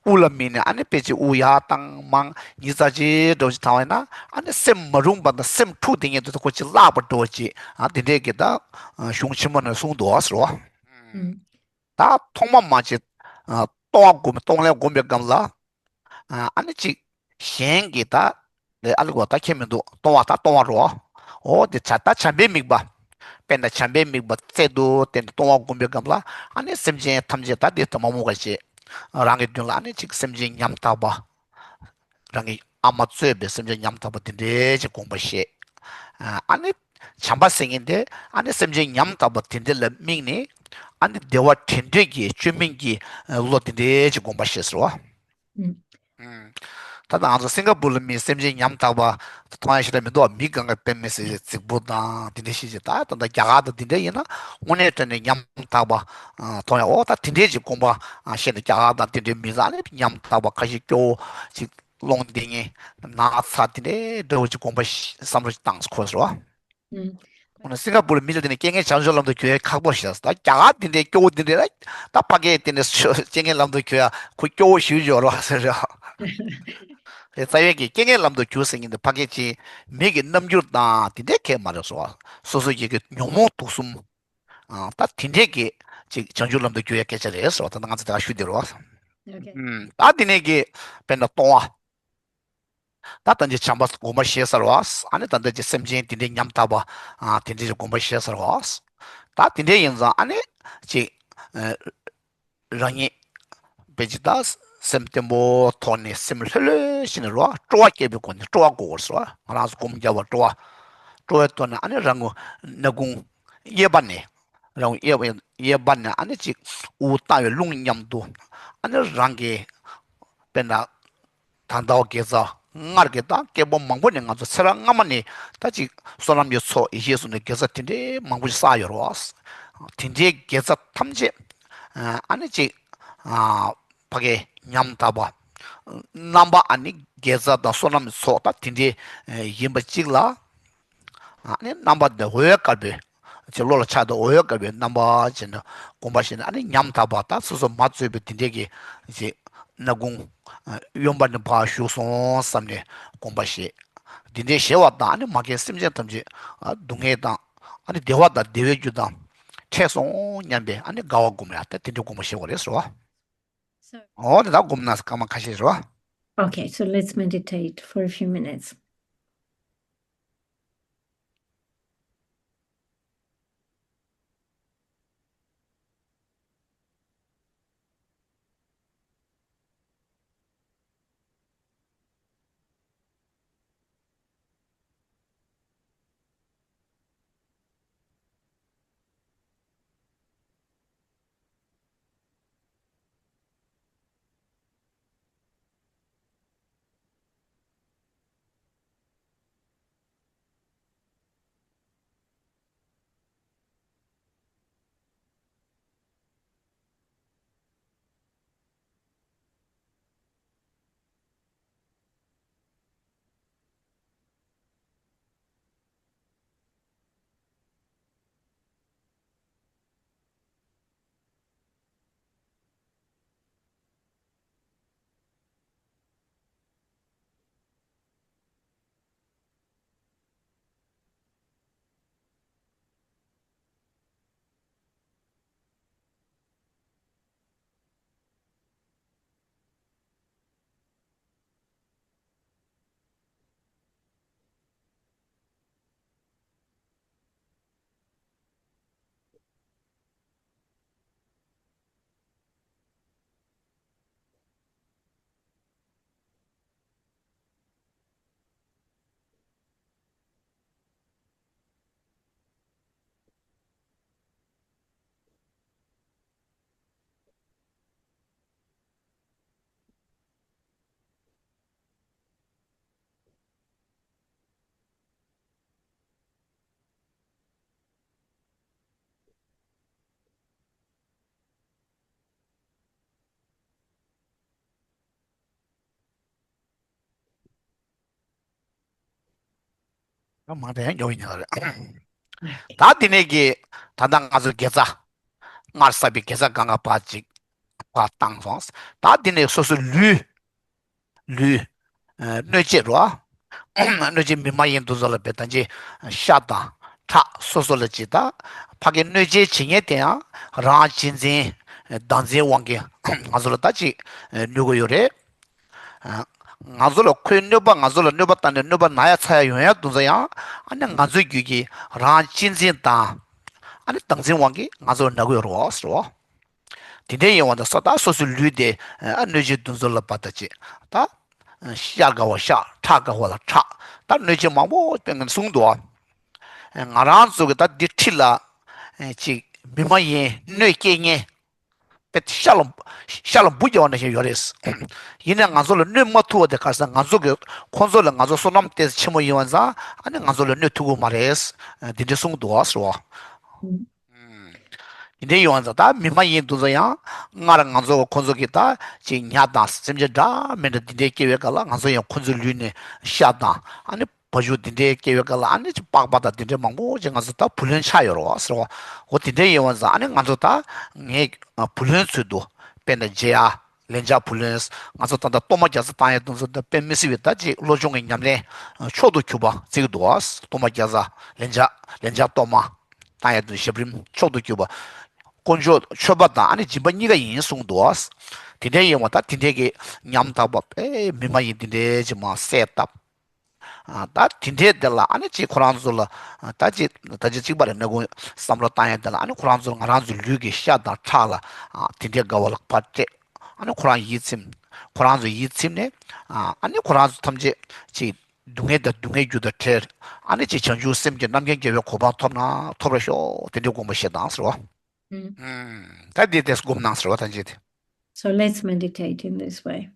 དབུགས་ལ་དམིགས་ནས་ཨ་ནི་དཔེ་ཅིག་དབུགས་ཡར་བཏང་མར་ཉི་ཤུ་རྩ་གཅིག་འདྲ་བོ་ཅིག་བཏང་བ་ཡིན་ན། ཨ་ནི་སེམས་མ་རུངས་པ་དང་སེམས་འཁྲུགས་དེ་ཉིད་དུ་ཁོ་ཅིག་བརླག་པ་འདྲ་བོ་ཅིག་ཨ་དེ་འདྲའི་གི་ད་གཞུང་ཆེན་མོ་ནས་གསུངས་འདུག་ཟེར་བ། ད་ཐོག་མ་མ་ཅིག་གཏོང་བ་སྒོམ་གཏོང་ལེན་སྒོམ་པའི་སྐབས་ལ། ཨ་ནི་ཅིག་གཞན་གྱི་ད་ཨ་ལུག་བ་ད་ཁྱད་མི་འདུག་གཏོང་བ་ད་གཏོང་བ་རོ། འོ་དེ་བྱ་ད་བྱམས་པའི་དམིགས་པ། དཔེར་ན་བྱམས་པའི་དམིགས་པ་རྩལ་དུ་བསྟན་ཏེ་གཏོང་བ་སྒོམ་པའི་སྐབས་ལ། ཨ་ནི་སེམས་ཅན་ཐམས་ཅད་ད་དེ་ལྟ་མ་མོ་ག་བྱེད། རང་གི་མདུན་ལ་ཨ་ནི་ཅིག་སེམས་ཅན་ཉམ་ཐག་པ། རང་གི་ཨ་མ་གཙོས་པའི་སེམས་ཅན་ཉམ་ཐག་པ་དེ་འདྲའི་ཅིག་དགོངས་པ་བཞེས། ཨ་ནི་བྱམས་པ་ཟེར་མཁན་དེ་ཨ་ནི་སེམས་ཅན་ཉམ་ཐག་པ་དེ་འདྲ་ལ་དམིགས་ནས། ཨ་ནི་བདེ་བ་དྲན་འདོད་ཀྱི་བཅོས་མིན་གྱི་བློ་དེ་འདྲའི་ཅིག་དགོངས་པ་བཞེས་ཟེར་བ། ད་ལྟ་ང་ཚོ་སིང་ག་པུར་ལ་མི་སེམས་ཅན་ཉམ་ཐག་པ་མཐོང་ཡ་ཞིག་ལ་མི་འདུག་མི་གང་ག་དཔེ་མི་སྲིད་རྫིག་པོ་དང་དེ་འདྲ་ཞིག་ཅིག་ད་ད་ལྟ་རྒྱ་གར་དང་དེ་འདྲ་ཡིན་ན་དངོས་གནས་དྲང་གནས་ཉམ་ཐག་པ་མཐོང་ཡ། འོ་ད་དེ་འདྲའི་ཅིག་དགོངས་པ་བཞེས་ནས། རྒྱ་གར་དང་དེ་འདྲའི་མི་ཚང་ནས་ཉམ་ཐག་པ་ཁ་ཤས་སྐྱོ་བོ་ཅིག་སློང་བསྡད་མཁན་ན་ཚ་དེ་འདྲའི་འདྲ་བོ་ཅིག་དགོངས་པ་བཞེས་བསམ་བློ་ཅིག་བཏང་ཁོ་ཟེར་བ། ཨུམ། འོ་ན་སིང་ག་པུར་མི་ལ་དེ་ནས་རྐྱེན་ངན་བྱང་ཆུབ་ལམ་དུ་བསྒྱུར་ཡ་ཁག་པོ་ཞིག་ད་རྒྱ་གར་དེ་འདྲའི་སྐྱོ་བོ་དེ་འདྲའི་ལ་ད་ཕ་གིར་དེ་ནས་རྐྱེན་ངན་ལམ་དུ་བསྒྱུར་ཡ་ཁོ་སྐྱོ་བོ་ཞུ་འཇོག་རོགས་ཟེར་ར། རེད། རྩ་བའི་གི་རྐྱེན་ངན་ལམ་དུ་བསྒྱུར་ཟེར་མཁན་དེ་ཕ་གི་ཅིག་མི་གི་རྣམ་འགྱུར་དང་དེ་འདྲའི་གས་མ་རེད་ཟེར་བ། སོ་སོ་ཡི་གི་ཉོན་མོངས་དུག་གསུམ། ཨ་ད་དེ་འདྲའི་གི་ཅིག་བྱང་ཆུབ་ལམ་དུ་བསྒྱུར་ཡ་སྐད་ཆ་རེད་ཟེར་བ། ད་ལྟ་ང་ཚོ་དེ་ག་ཞུ་བསྡད་རོགས། ཨོ་ཁེ། ཨུམ། ད་དེ་ནས་གི་དཔེར་ན་གཏོང་བ། ད་ལྟ་འདི་བྱམས་པ་སྒོམ་པ་བཞེས་ཚར་བ། ཨ་ནི་ད་ལྟ་ཅིག་སེམས་ཅན་དེ་འདྲའི་ཉམ་ཐག་པ། ཨ་དེ་འདྲའི་ཅིག་སྒོམ་པ་བཞེས་ཚར་བ། ད་དེ་འདྲའི་ཡིན་ཙང་ཨ་ནི་ཅིག་ཨ་རང་ཉིད་དཔེ་ཅིག་ད་སེམས་བརྟན་པོ་ཐོག་ནས་སེམས་ལྷོད་ལྷོད་བྱས་ནས་རོ། སྤྲོ་བ་སྐྱེས་པའི་སྒོ་ནས་སྤྲོ་བ་དགོས་པར་ཟེར་བ། ང་རང་ཚོ་སྒོམ་རྒྱག་པ་སྤྲོ་བ། སྤྲོ་བའི་ཐོག་ནས་ཨ་ནི་རང་ངོ་སྣ་ཁུང་གཡས་པ་ནས། རང་གཡས་གཡས་པ་ནས་ཨ་ནི་ཅིག་དབུགས་བཏང་བའི་རླུང་མཉམ་དུ། ཨ་ནི་རང་གི་དཔེར་ན་ད་ལྟ་བ་དགེ་རྩ་སྔར་གྱི་དང་སྐྱེ་བོ་མང་པོ་ནས་ང་ཚོ་ཚེ་རབས་སྔ་མ་ནས་ད་ཅིག་བསོད་ནམས་ཀྱི་ཚོགས་ཡེ་ཤེས་གསུངས་ནས་དགེ་རྩ་དེ་འདྲའི་མང་པོ་ཞིག་བསགས་ཡོད་རེད་བ། དེ་འདྲའི་དགེ་རྩ་ཐམས་ཅད་ཨ་ནི་ཅིག་ཕ་གི་ཉམ་ཐག་པ། རྣམ་པ་ཨ་ནི་དགེ་རྩ་དང་བསོད་ནམས་ཀྱི་ཚོགས་ད་དེ་འདྲའི་ཡིན་པ་ཅིག་ལ། ཨ་ནི་རྣམ་པ་འདི་འོད་དཀར་པོའི། ཅེས་བློ་ལ་འཆར་དུ་འོད་དཀར་པོའི་རྣམ་པ་ཅན་དུ་སྒོམ་པ་བཞེས་ནས། ཨ་ནི་ཉམ་ཐག་པ་དང་སོ་སོ་མ་གཙོས་པའི་དེ་འདྲའི་གི་ཅིག་སྣ་ཁུང་གཡོན་པ་ནས་ཕར་ཞུགས་སོང་བསམ་ནས་སྒོམ་པ་བཞེས། དེ་འདྲའི་བཞེས་པ་དང་ཨ་ནི་མ་རྒན་སེམས་ཅན་ཐམས་ཅད་སྡུག་བསྔལ་དང་ཨ་ནི་བདེ་བ་དང་བདེ་བའི་རྒྱུ་དང་འཕྲད་སོང་སྙམ་པའི་ཨ་ནི་དགའ་བ་སྒོམ་ཡ་ད་དེ་འདྲའི་སྒོམ་པ་བཞེས་པ་རེད་ཟེར་བ། So འོ་དེ་ད་སྒོམ་ན་སྐར་མ་ཁ་ཤས་ཟེར་བ། Okay, so let's meditate for a few minutes. ད་མང་དྲགས་ཡང་ཉོ་ཡིན་ཡང་རེད། ད་དེ་ནས་ཀྱི་ད་ལྟ་ང་ཚོ་དགེ་རྩ། སྔར་བསགས་པའི་དགེ་རྩ་གང་ག་ཕར་ཅིག་ཕར་བཏང་སོང་། ད་དེ་ནས་སོ་སོའི་ལུས། ལུས། ཨ། གནོད་བྱེད་རོ། གནོད་བྱེད་མི་མ་ཡིན་དེ་ཚོ་ལ་བས་ད་ཅི་ཤ་དང་ཁྲག་སོ་སོ་ལ་ཅི་ད་ཕ་གི་གནོད་བྱེད་བྱེད་མཁན་དེ་ཡང་རང་གཅེས་འཛིན་བདག་འཛིན་དབང་གིས་ང་ཚོ་ལ་ད་ཅི་གནོད་གི་ཡོད་རེད། ང་ཚོ་ལ་ཁོའི་གནོད་པ་ང་ཚོ་ལ་གནོད་པ་བཏང་ནས་གནོད་པ་ན་ཡ་ཚ་ཡ་ཡོང་ཡ་དེ་ཚོ་ཡང་ཨ་ནི་ང་ཚོའི་རྒྱུད་ཀྱི་རང་གཅེས་འཛིན་དང་ཨ་ནི་བདག་འཛིན་དབང་གིས་ང་ཚོ་ལ་ན་གི་ཡོད་རེད་བ་ཟེར་བ། དེ་འདྲའི་ཡོང་བ་དང་སོ་ད་སོ་སོའི་ལུས་དེ་ཨ་གནོད་བྱེད་དེ་ཚོ་ལ་བ་ད་ཅི་ད་ཤ་དགའ་བ་ཤ་ཁྲག་དགའ་བ་ལ་ཁྲག་ད་གནོད་བྱེད་མང་པོ་དཔེ་ངན་གསུངས་འདུག་ང་རང་ཚོ་གི་ད་འདི་ཁྲིད་ལ་ཅིག་མི་མ་ཡིན་གནོད་སྐྱེལ་མཁན། དཔེ་ཤ་ལ་ཤ་ལ་འབུ་རྒྱག་པ་ནང་བཞིན་ཡོད་རེད། ཡིན་ནའི་ང་ཚོ་ལ་གནོད་མ་ཐུབ་པ་དེ་ག་རེ་ཟེར་ན་ང་ཚོ་གི་ཁོང་ཚོ་ལ་ང་ཚོ་བསོད་ནམས་ཏོག་ཙམ་ཆེན་པོ་ཡིན་པ་ཙང་ཨ་ནི་ང་ཚོ་ལ་གནོད་ཐུབ་ཀྱི་མ་རེད། འདི་འདྲ་གསུངས་འདུག་ཟེར་བ། འདི་འདྲའི་ཡོང་བ་ཙང་ད་མི་མ་ཡིན་དེ་ཚོ་ཡང་སྔར་ང་ཚོ་ཁོང་ཚོ་གི་ད་ཅིག་ཉ་དང་སེམས་ཅན་འདྲ་མི་འདྲ་འདི་འདྲའི་སྐྱེ་བའི་སྐབས་ལ་ང་ཚོ་ཡང་ཁོང་ཚོའི་ལུས་ནས་ཤ་དང་ཨ་ནི། བ་ཕྱུགས་དེ་འདྲའི་སྐྱེ་བའི་སྐབས་ལ་ཨ་ནི་ཅིག་པགས་པ་དང་དེ་འདྲའི་མང་པོ་ཅིག་ང་ཚོ་ད་བུ་ལོན་ཆགས་ཡོད་རེད་བ་ཟེར་བ། འོ་དེ་འདྲའི་ཡིན་པ་ཙང་ཨ་ནི་ང་ཚོ་ད་ངས་བུ་ལོན་ཚུལ་དུ་དཔེར་ན་མཇལ་ཡ་ལན་ཆགས་བུ་ལོན། ང་ཚོ་ད་ལྟ་གཏོར་མ་བརྒྱ་རྩ་བཏང་ཡ་དེ་ཚོ་ད་དཔེ་མི་སྲིད་པའི་ད་ཅིག་བློ་སྦྱོང་གི་ཉམས་ལེན་མཆོག་ཏུ་གྱུར་པ་བརྩི་གི་འདུག་བ། གཏོར་མ་བརྒྱ་རྩ་ལན་ཆགས་ལན་ཆགས་གཏོར་མ་བཏང་ཡ་དེ་ཞབས་རིམ་མཆོག་ཏུ་གྱུར་པ། དཀོན་མཆོག་མཆོད་པ་དང་ཨ་ནི་སྦྱིན་པ་གཉིས་ཀ་ཡིན་གསུངས་འདུག་བ། དེ་འདྲའི་ཡིན་པ་ད་དེ་འདྲའི་གི་ཉམ་ཐག་པ་དཔེ་མི་མ་ཡིན་དེ་འདྲའི་ཅིག་མ་གསལ་བཏབ། ཨ། ད་དེ་འདྲའི་དེ་ལ་ཨ་ནི་ཅིག་ཁོ་རང་ཚོ་ལ་ཨ། ད་ཅིག་ད་ཅིག་གཅིག་པ་རེད་ན་ཁོང་བསམ་བློ་བཏང་ཡ་དེ་ལ་ཨ་ནི་ཁོ་རང་ཚོ་ང་རང་ཚོའི་ལུས་ཀྱི་ཤ་དང་ཁྲག་ལ་ཨ། དེ་འདྲའི་དགའ་བ་ལ་ཕར་སྤྲད། ཨ་ནི་ཁོ་རང་ཡིད་ཚིམ། ཁོ་རང་ཚོ་ཡིད་ཚིམ་ནས་ཨ། ཨ་ནི་ཁོ་རང་ཚོ་ཐམས་ཅད་ཅིག་སྡུག་བསྔལ་དང་སྡུག་བསྔལ་རྒྱུ་དང་བྲལ། ཨ་ནི་ཅིག་བྱང་ཆུབ་སེམས་ཀྱི་རྣམ་མཁྱེན་རྒྱལ་བའི་གོ་འཕང་ཐོབ་ན་ཐོབ་ར་ཤོག་དེ་འདྲའི་དགོངས་པ་བཞེས་དང་ཟེར་བ། ཨུམ། ད་འདི་དེ་སྒོམ་གནང་ཟེར་བ་ད་ཅི་དེ། So let's meditate in this way.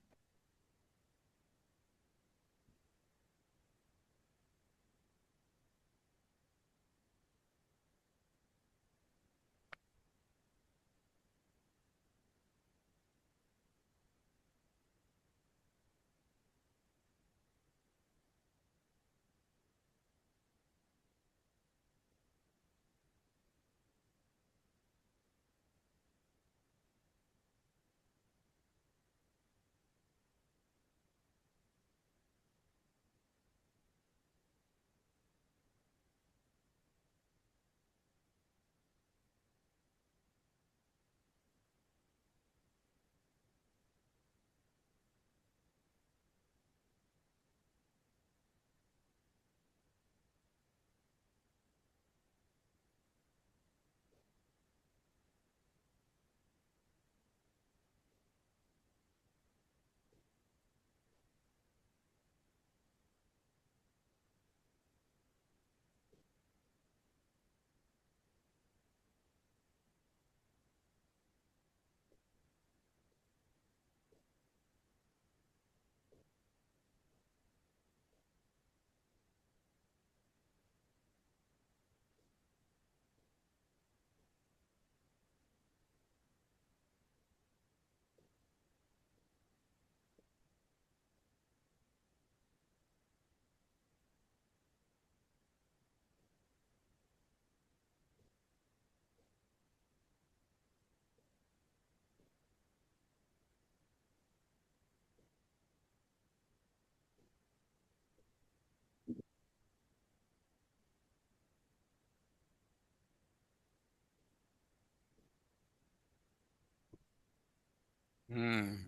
ཨུམ།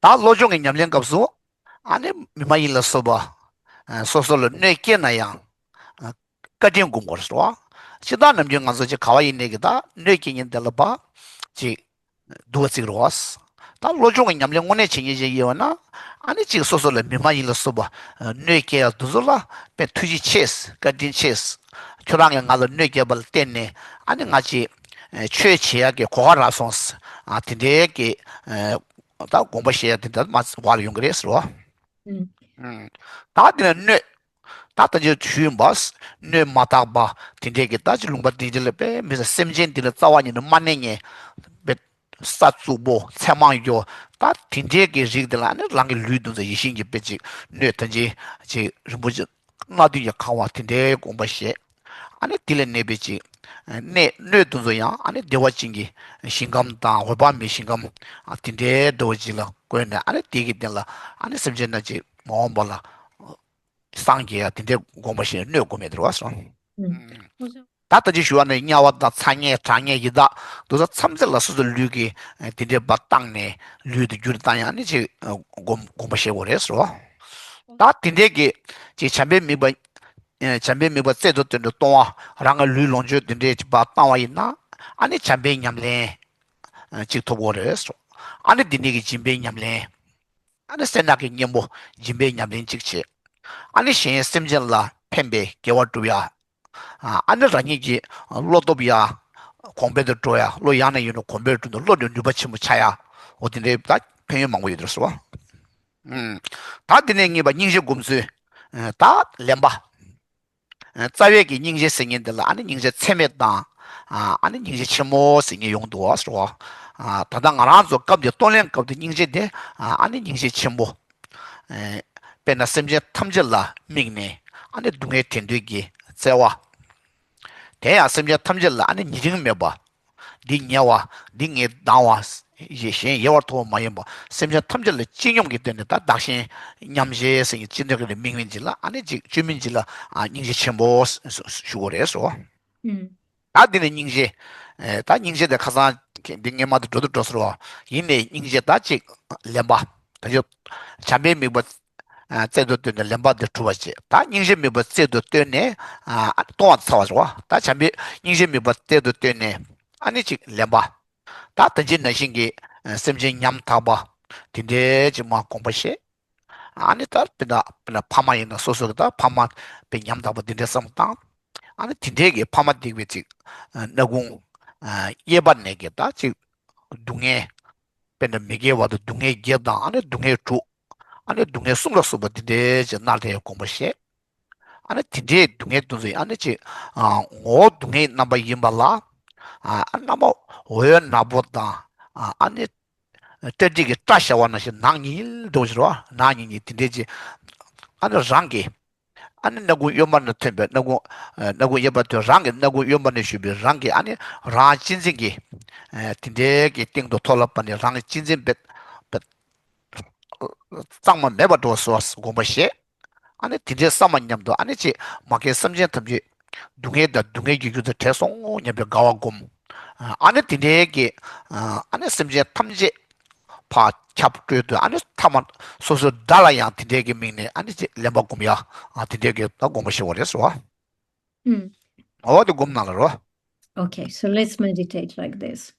ད་བློ་སྦྱོང་གི་ཉམས་ལེན་སྐབས་སུ་ཨ་ནི་མི་མ་ཡིན་ལ་སོགས་པ་སོ་སོ་ལ་གནོད་སྐྱེལ་ན་ཡང་བཀའ་དྲིན་སྒོམ་དགོས་རེད་བ། ཕྱི་ཟླ་ནམ་རྒྱུན་ང་ཚོ་ཅིག་ག་བ་ཡིན་ནའི་གི་ད་གནོད་སྐྱེལ་མཁན་དེ་ལ་བ་ཅིག་སྡུག་པ་བརྩི་གི་རེད་བ། ད་བློ་སྦྱོང་གི་ཉམས་ལེན་དངོས་གནས་བྱེད་མཁན་ཅིག་ཡིན་པ་ན་ཨ་ནི་ཅིག་སོ་སོ་ལ་མི་མ་ཡིན་ལ་སོགས་པ་གནོད་སྐྱེལ་ཡ་དེ་ཚོ་ལ་དཔེ་ཐུགས་རྗེ་ཆེ། བཀའ་དྲིན་ཆེ། ཁྱོད་རང་གིས་ང་ལ་གནོད་སྐྱེལ་བ་ལ་བརྟེན་ནས་ཨ་ནི་ང་ཅིག་ཆོས་བྱེད་ཡ་གི་གོ་སྐབས་རག་སོང་། ཨ། དེ་འདྲའི་གི་ད་དགོངས་པ་བཞེས་ཡ་དེ་འདྲ་མ་བར་ལ་ཡོང་གི་རེད་ཟེར་བ། ཨུམ། ད་དེ་ནས་གནོད། ད་ལྟ་ཅི་ཞུས་ཡིན་པ། གནོད་མ་ཐག་པ་དེ་འདྲས་ཀྱི་ད་ཅི་ལུང་པ་དེ་འདྲས་ལ་དཔེ་མི་ཟ་སེམས་ཅན་འདི་ལ་རྩ་བ་ཉིད་ནས་མ་གནས་ངེས། དཔེ་ས་རྩུབ་པོ་མཚན་མང་ཡོ། ད་དེ་འདྲས་ཀྱི་རིགས་དེ་ལ་ནི་རང་གི་ལུས་འདུ་འཛི་ཡིད་བཞིན་གྱི་དཔེ་ཅིག་གནོད་ད་ཅི་ཅིག་རིན་པོ་ཆེ་ སྣ་བདུན་གྱིས་གང་བ་དེ་འདྲའི་དགོངས་པ་བཞེས། ཨ་ནི་དེ་ལ་གནས་པའི་ཅིག་གནས་སྣོད་དེ་ཚོ་ཡང་ཨ་ནི་བདེ་བ་ཅན་གྱི་ཞིང་ཁམས་དང་འོད་དཔག་མེད་ཞིང་ཁམས་དེ་འདྲའི་འདྲ་བ་ཅིག་ལ་བཀོད་ནས། ཨ་ནི་དེ་གི་སྟེང་ལ་ཨ་ནི་སེམས་ཅན་རྣམས་ཀྱི་མ་འོངས་པ་ལ་སངས་རྒྱས་ཡ་དེ་འདྲའི་དགོངས་པ་བཞེས་ནས་སྣོད་བསྐུར་མེད་དེ་རེད་བ་སོ། ད་ལྟ་ཅི་ཞུ་བ་ནི་དམྱལ་བ་དང་ཚ་དམྱལ་གྲང་དམྱལ་ཡི་དྭགས་དེ་ཚོ་མཚམས་ཚད་ལ་སོ་སོའི་ལུས་ཀྱི་དེ་འདྲའི་བ་བཏང་ནས་ལུས་དེ་བསྒྱུར་བཏང་ཡང་ནི་ཅིག་སྒོམ་སྒོམ་པ་བྱེད་དགོས་རེད་ཟེར་བ། ད་དེ་འདྲའི་གི་ཅིག་བྱམས་པའི་དམིགས་པ། བྱམས་པའི་དམིགས་པ་རྩལ་དུ་བཏོན་ཏེ་གཏོང་བ། རང་གི་ལུས་ལོངས་སྤྱོད་དེ་འདྲའི་ཅིག་བ་བཏང་བ་ཡིན་ན་ཨ་ནི་བྱམས་པའི་ཉམས་ལེན་ཅིག་ཐོབ་དགོས་རེད་ཟེར་བ། ཨ་ནི་དེ་འདྲའི་གི་སྦྱིན་པའི་ཉམས་ལེན། ཨ་ནི་སེར་སྣ་གི་གཉེན་པོ་སྦྱིན་པའི་ཉམས་ལེན་གཅིག་བྱེད། ཨ་ནི་གཞན་སེམས་ཅན་ལ་ཕན་པའི་དགེ་བ་སྒྲུབ་ཡ། ཨ་ནི་རང་ཉིད་ཀྱི་བློ་སྟོབས་ཡ། གོང་འཕེལ་དུ་འགྲོ་ཡ། བློ་ཡང་ནས་ཡང་དུ་གོང་འཕེལ་འགྲོ་ནས་བློ་ནི་ནུས་པ་ཆེན་པོ་ཆགས་ཡ། འོ་དེ་འདྲའི་ད་ཕན་ཡོན་མང་པོ་ཡོད་དེ་རེད་ཟེར་བ། ད་དེ་ནས་གཉིས་པ་སྙིང་རྗེ་སྒོམ་ཚུལ། ད་ལེན་པ། རྩ་བའི་གི་སྙིང་རྗེ་ཟེར་མཁན་དེ་ལ་ཨ་ནི་སྙིང་རྗེ་ཚད་མེད་དང་། ཨ་ནི་སྙིང་རྗེ་ཆེན་མོ་ཟེར་མཁན་ཡོང་འདུག་བ་ཟེར་བ། ད་ལྟ་ང་རང་ཚོ་སྐབས་འདིར་གཏོང་ལེན་སྐབས་འདིར་སྙིང་རྗེ་དེ་ཨ་ནི་སྙིང་རྗེ་ཆེན་པོ། དཔེར་ན་སེམས་ཅན་ཐམས་ཅད་ལ་དམིགས་ནས་ཨ་ནི་སྡུག་བསྔལ་བྲལ་འདོད་ཀྱི་བརྩེ་བ། དེ་ཡང་སེམས་ཅན་ཐམས་ཅད་ལ་ཨ་ནི་ཉེ་རིང་མེད་པ། འདི་ཉེ་བ། འདི་ངས་སྡང་བ། གཞན་ཡལ་བར་ཐོབ་པ་མ་ཡིན་པ། སེམས་ཅན་ཐམས་ཅད་ལ་སྤྱི་སྙོམས་ཀྱི་སྟེང་ནས་ད་བདག་གཞན་མཉམ་བརྗེ་ཟེར་གྱི་སྤྱི་སྙོམས་ཀྱི་དམིགས་ཡུལ་ཅིག་ལ་ཨ་ནི་ཅིག་བཅོས་མིན་ཅིག་ལ་སྙིང་རྗེ་ཆེན་པོ་ཞུ་དགོས་རེད་ཟེར་བ། ད་འདི་ནས་སྙིང་རྗེ། ད་སྙིང་རྗེ་དེ་ཁ་སང་འདི་སྔས་མ་དེ་འགྲོ་དུ་འགྲོ་ཟེར་བ། ཡིན་ནའི་སྙིང་རྗེ་ད་ཅིག་ལེན་པ། ད་ཅིག་བྱམས་པའི་དམིགས་པ། རྩལ་དུ་བཏོན་ནས་ལེན་པ་འདི་གྲུབ་པ་བྱེད། ད་སྙིང་རྗེ་དམིགས་པ་རྩལ་དུ་བཏོན་ནས་གཏོང་བ་ཚར་བ་ཟེར་བ། ད་བྱམས་པའི་སྙིང་རྗེ་དམིགས་པ་རྩལ་དུ་བཏོན་ནས་ཨ་ནི་ཅིག་ལེན་པ། ད་ད་ཅི་ནང་བཞིན་གྱི་སེམས་ཅན་ཉམ་ཐག་པ་དེ་འདྲའི་ཅིག་མ་དགོངས་པ་བཞེས། ཨ་ནི་ད་དཔེར་ན་དཔེར་ན་ཕ་མ་ཡིན་ན་སོ་སོ་གི་ད་ཕ་མ་དཔེ་ཉམ་ཐག་པ་དེ་འདྲའི་བསམ་བློ་བཏང་། ཨ་ནི་དེ་འདྲའི་གི་ཕ་མ་སྡིག་པའི་ཅིག་སྣ་ཁུང་གཡས་པ་ནས་གི་ད་ཅིག་སྡུག་བསྔལ། དཔེར་ན་མི་དགེ་བ་དང་སྡུག་བསྔལ་བརྒྱད་དང་ཨ་ནི་སྡུག་བསྔལ་དྲུག་ཨ་ནི་སྡུག་བསྔལ་གསུམ་ལ་སོགས་པ་འདི་འདྲའི་ཅིག་མནར་ཏེ་དགོངས་པ་བཞེས། ཨ་ནི་དེ་འདྲའི་སྡུག་བསྔལ་དེ་ཚོ་ཡང་ཨ་ནི་ཅིག་ངོ་བོ་སྡུག་བསྔལ་རྣམ་པ་ཡིན་པ་ལ། ཨ་རྣམ་པ་འོད་ནག་པོ་དང་ཨ་ནི་སྐྲ་དྲི་གི་སྐྲ་ཤ་བ་ནང་བཞིན་ནག་ཉིལ་ཉིལ་འདུག་ཟེར་བ། ནག་ཉིལ་ཉིལ་དེ་འདྲའི་ཅིག་ཨ་ནི་རང་གི་ཨ་ནི་སྣ་ཁུང་གཡོན་མ་ནས་ཐོན་པའི་སྣ་ཁུང་། སྣ་ཁུང་གཡས་པ་ཐོན། རང་གི་སྣ་ཁུང་གཡོན་མ་ནས་བཞུར་བའི་རང་གི་ཨ་ནི་རང་གཅེས་འཛིན་གྱི་དེ་འདྲའི་གི་སྟེང་དུ་མཐོ་སློབ་པ་ནི་རང་གི་གཅེས་འཛིན་པའི་གཙང་མ་མེད་པ་འགྲོ་སོགས་དགོངས་པ་བཞེས། ཨ་ནི་དེ་འདྲའི་བསམ་པ་མཉམ་དུ་ཨ་ནི་ཅིག་མ་མཁན་སེམས་ཅན་ཐམས་ཅད་སྡུག་བསྔལ་དང་སྡུག་བསྔལ་གྱི་རྒྱུ་དང་བྲལ་སོང་སྙམ་པའི་དགའ་བ་སྒོམ། ཨ་ནི་དེ་འདྲའི་གི་ཨ་ནི་སེམས་ཅན་ཐམས་ཅད་ཕར་ཁྱབ་སྤྲོད་དུ་ཨ་ནི་ཐ་མ་སོ་སོའི་དགྲ་ལ་ཡང་དེ་འདྲའི་གི་དམིགས་ནས་ཨ་ནི་ཅིག་ལེན་པ་སྒོམ་ཡ། ཨ་དེ་འདྲའི་གི་ད་སྒོམ་པ་ཞིག་བ་རེད་ཟེར་བ། ཨུམ། འོ་དེ་སྒོམ་གནང་ལ་རོ། Okay, so let's meditate like this.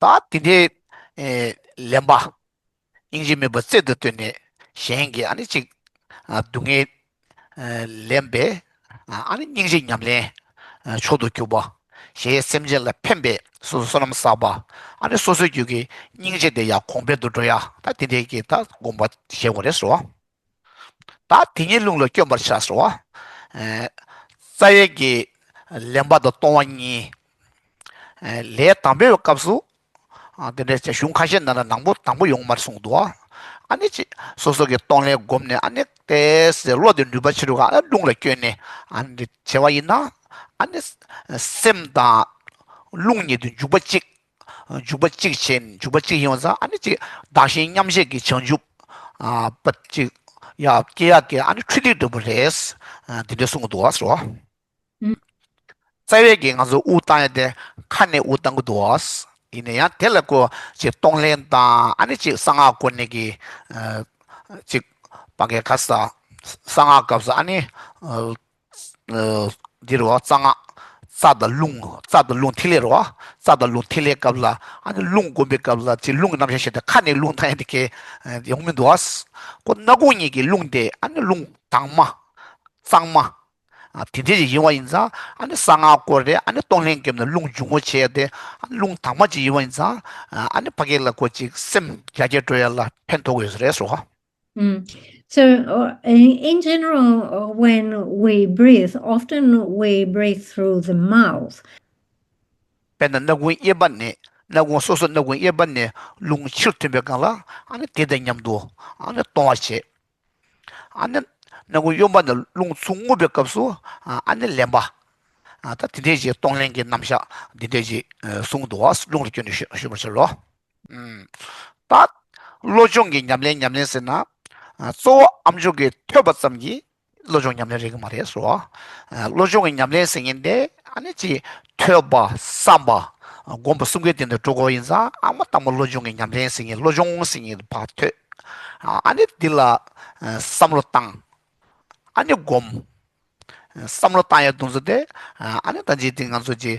ད་དེ་འདྲའི་ཨེ་ལེན་པ། སྙིང་རྗེ་མོས་པ་རྩལ་དུ་བཏོན་ནས་གཞན་གྱི་ཨ་ནི་ཅིག་ཨ་སྡུག་བསྔལ་ཨ་ལེན་པའི་ཨ་ནི་སྙིང་རྗེ་ཉམས་ལེན་ཨ་མཆོག་ཏུ་གྱུར་པ། གཞན་སེམས་ཅན་ལ་ཕན་པའི་སོ་སོ་བསོད་ནམས་བསགས་པ། ཨ་ནི་སོ་སོའི་རྒྱུད་ཀྱི་སྙིང་རྗེ་དེ་ཡང་གོང་འཕེལ་དུ་འགྲོ་ཡ། ད་དེ་འདྲའི་གི་ད་སྒོམ་པ་བྱེད་དགོས་རེད་ཟེར་བ། ད་དེ་ཉིད་ལུང་ལ་བསྐྱོན་པར་བྱ་ཟེར་བ། ཨེ་རྩ་བའི་གི་ལེན་པ་དང་གཏོང་བ་གཉིས། ཨེ་ལས་དང་པོའི་སྐབས་སུ། ཨ་དེ་འདྲའི་གཞུང་ཁ་ཤས་ནང་ལ་དང་པོ་དང་པོ་ཡོང་མར་གསུངས་འདུག་ཨ་ནི་ཅི་སོ་སོ་གི་གཏོང་ལེན་བསྒོམས་ནས་ཨ་ནི་ཏེས་བློ་དེ་ནུས་པ་ཆེ་རུ་ག་ཨ་ནི་ལུང་ལ་བསྐྱོན་ནས་ཨ་ནི་བྱས་པ་ཡིན་ན། ཨ་ནི་སེམས་དང་རླུང་གཉིས་དེ་འཇུག་པ་གཅིག་འཇུག་པ་གཅིག་བྱས་ནས་འཇུག་པ་གཅིག་ཡིན་པ་ཙང་ཨ་ནི་ཅིག་བདག་གཞན་མཉམ་བརྗེ་གི་བྱང་ཆུབ་ཨ་པ་ཅིག་ཡ་སྐྱེ་ཡག་གི་ཨ་ནི་འཕྲུལ་རིག་འདྲ་པོ་རེད། ཨ་དེ་འདྲ་གསུངས་འདུག་བ་ཟེར་བ། ཨུ། རྩ་བའི་གི་ང་ཚོ་དབུགས་བཏང་ཡ་དེ་ཁ་ནས་དབུགས་བཏང་གི་འདུག་བ། ཡིན་ན་ཡང་དེ་ལ་ཀོ་ཅིག་གཏོང་ལེན་དང་ཨ་ནི་ཅིག་གསང་སྔགས་སྐོར་ནས་གི་ཨ་ཅིག་ཕ་གི་ཁ་ས་གསང་སྔགས་སྐབས་སུ་ཨ་ནི་ཨ། འདི་རུ་བ་རྩ་སྔགས། རྩ་དང་རླུང་། རྩ་དང་རླུང་ཐིག་ལེ་རུ་བ། རྩ་དང་རླུང་ཐིག་ལེའི་སྐབས་ལ་ཨ་ནི་རླུང་བསྒོམ་པའི་སྐབས་ལ་ཅིག་རླུང་གི་རྣམ་གཞག་བཤད་དེ་ཁ་ནས་རླུང་བཏང་ཡ་དེ་གས་ཡོང་མི་འདུག་བ། ཁོ་སྣ་ཁུང་གཉིས་ཀྱི་རླུང་དེ་ཨ་ནི་རླུང་དྭངས་མ། གཙང་མ། ཨ་དེ་འདྲ་ཞིག་ཡིན་པ་ཡིན་ཙང་ཨ་ནི་གསང་སྔགས་སྐོར་རེད། ཨ་ནི་གཏོང་ལེན་བསྒོམས་ནས་རླུང་འཇུག་ངོ་བྱས་ཏེ་ཨ་ནི་རླུང་དྭངས་མ་ཅིག་ཡིན་པ་ཡིན་ཙང་ཨ་ནི་ཕ་གི་ལ་ཁོ་ཅིག་སེམས་རྒྱ་སྐྱེད་འགྲོ་ཡ་ལ་ཕན་ཐོགས་ཡོད་ས་རེད་ཟེར་བ། Mm. So, uh, in, in general, uh, when we breathe, often we breathe through the mouth. དཔེར་ན་སྣ་ཁུང་གཡས་པ་ནས་སྣ་ཁུང་སོ་སོ་སྣ་ཁུང་གཡས་པ་ནས་རླུང་ཕྱིར་ཐོན་པའི་སྒང་ལ་ཨ་ནི་དེ་དང་མཉམ་དུ་ཨ་ནི་གཏོང་བ་བྱེད། ཨ་ནི་སྣ་ཁུང་གཡོན་པ་ནས་རླུང་ཚུར་རྔུབ་པའི་སྐབས་སུ་ཨ་ནི་ལེན་པ། ད་དེ་འདྲའི་ཞིག་གཏོང་ལེན་གྱི་རྣམ་གཞག་འདི་འདྲའི་ཞིག་གསུངས་འདུག་བ། རླུང་ལ་བསྐྱོན་ནས་ཞུ་ཞུ་བར་བྱེད་ལོ། ད་བློ་སྦྱོང་གི་ཉམས་ལེན་ཉམས་ལེན་ཟེར་ན། གཙོ་བོ་ཨ་མཆོག་གིས་ཐོས་པ་ཙམ་གྱིས་བློ་སྦྱོང་ཉམས་ལེན་རེད་ཀྱི་མ་རེད་ཟེར་བ། བློ་སྦྱོང་གི་ཉམས་ལེན་ཟེར་མཁན་དེ་ཨ་ནི་ཅིག་ཐོས་པ་བསམ་པ་སྒོམ་པ་གསུམ་ཀའི་སྟེང་དུ་འགྲོ་དགོས་ཡིན་ཙང་ཨ་མ་དང་པོ་བློ་སྦྱོང་གི་ཉམས་ལེན་ཟེར་མཁན་བློ་སྦྱོང་ཟེར་མཁན་ཕར་ཐོས། ཨ་ནི་འདི་ལ་བསམ་བློ་བཏང་། ཨ་ནི་སྒོམ། བསམ་བློ་བཏང་ཡ་དུང་ཚོ་དེ། ཨ་ནི་ད་ཅི་དེ་ང་ཚོ་ཅི།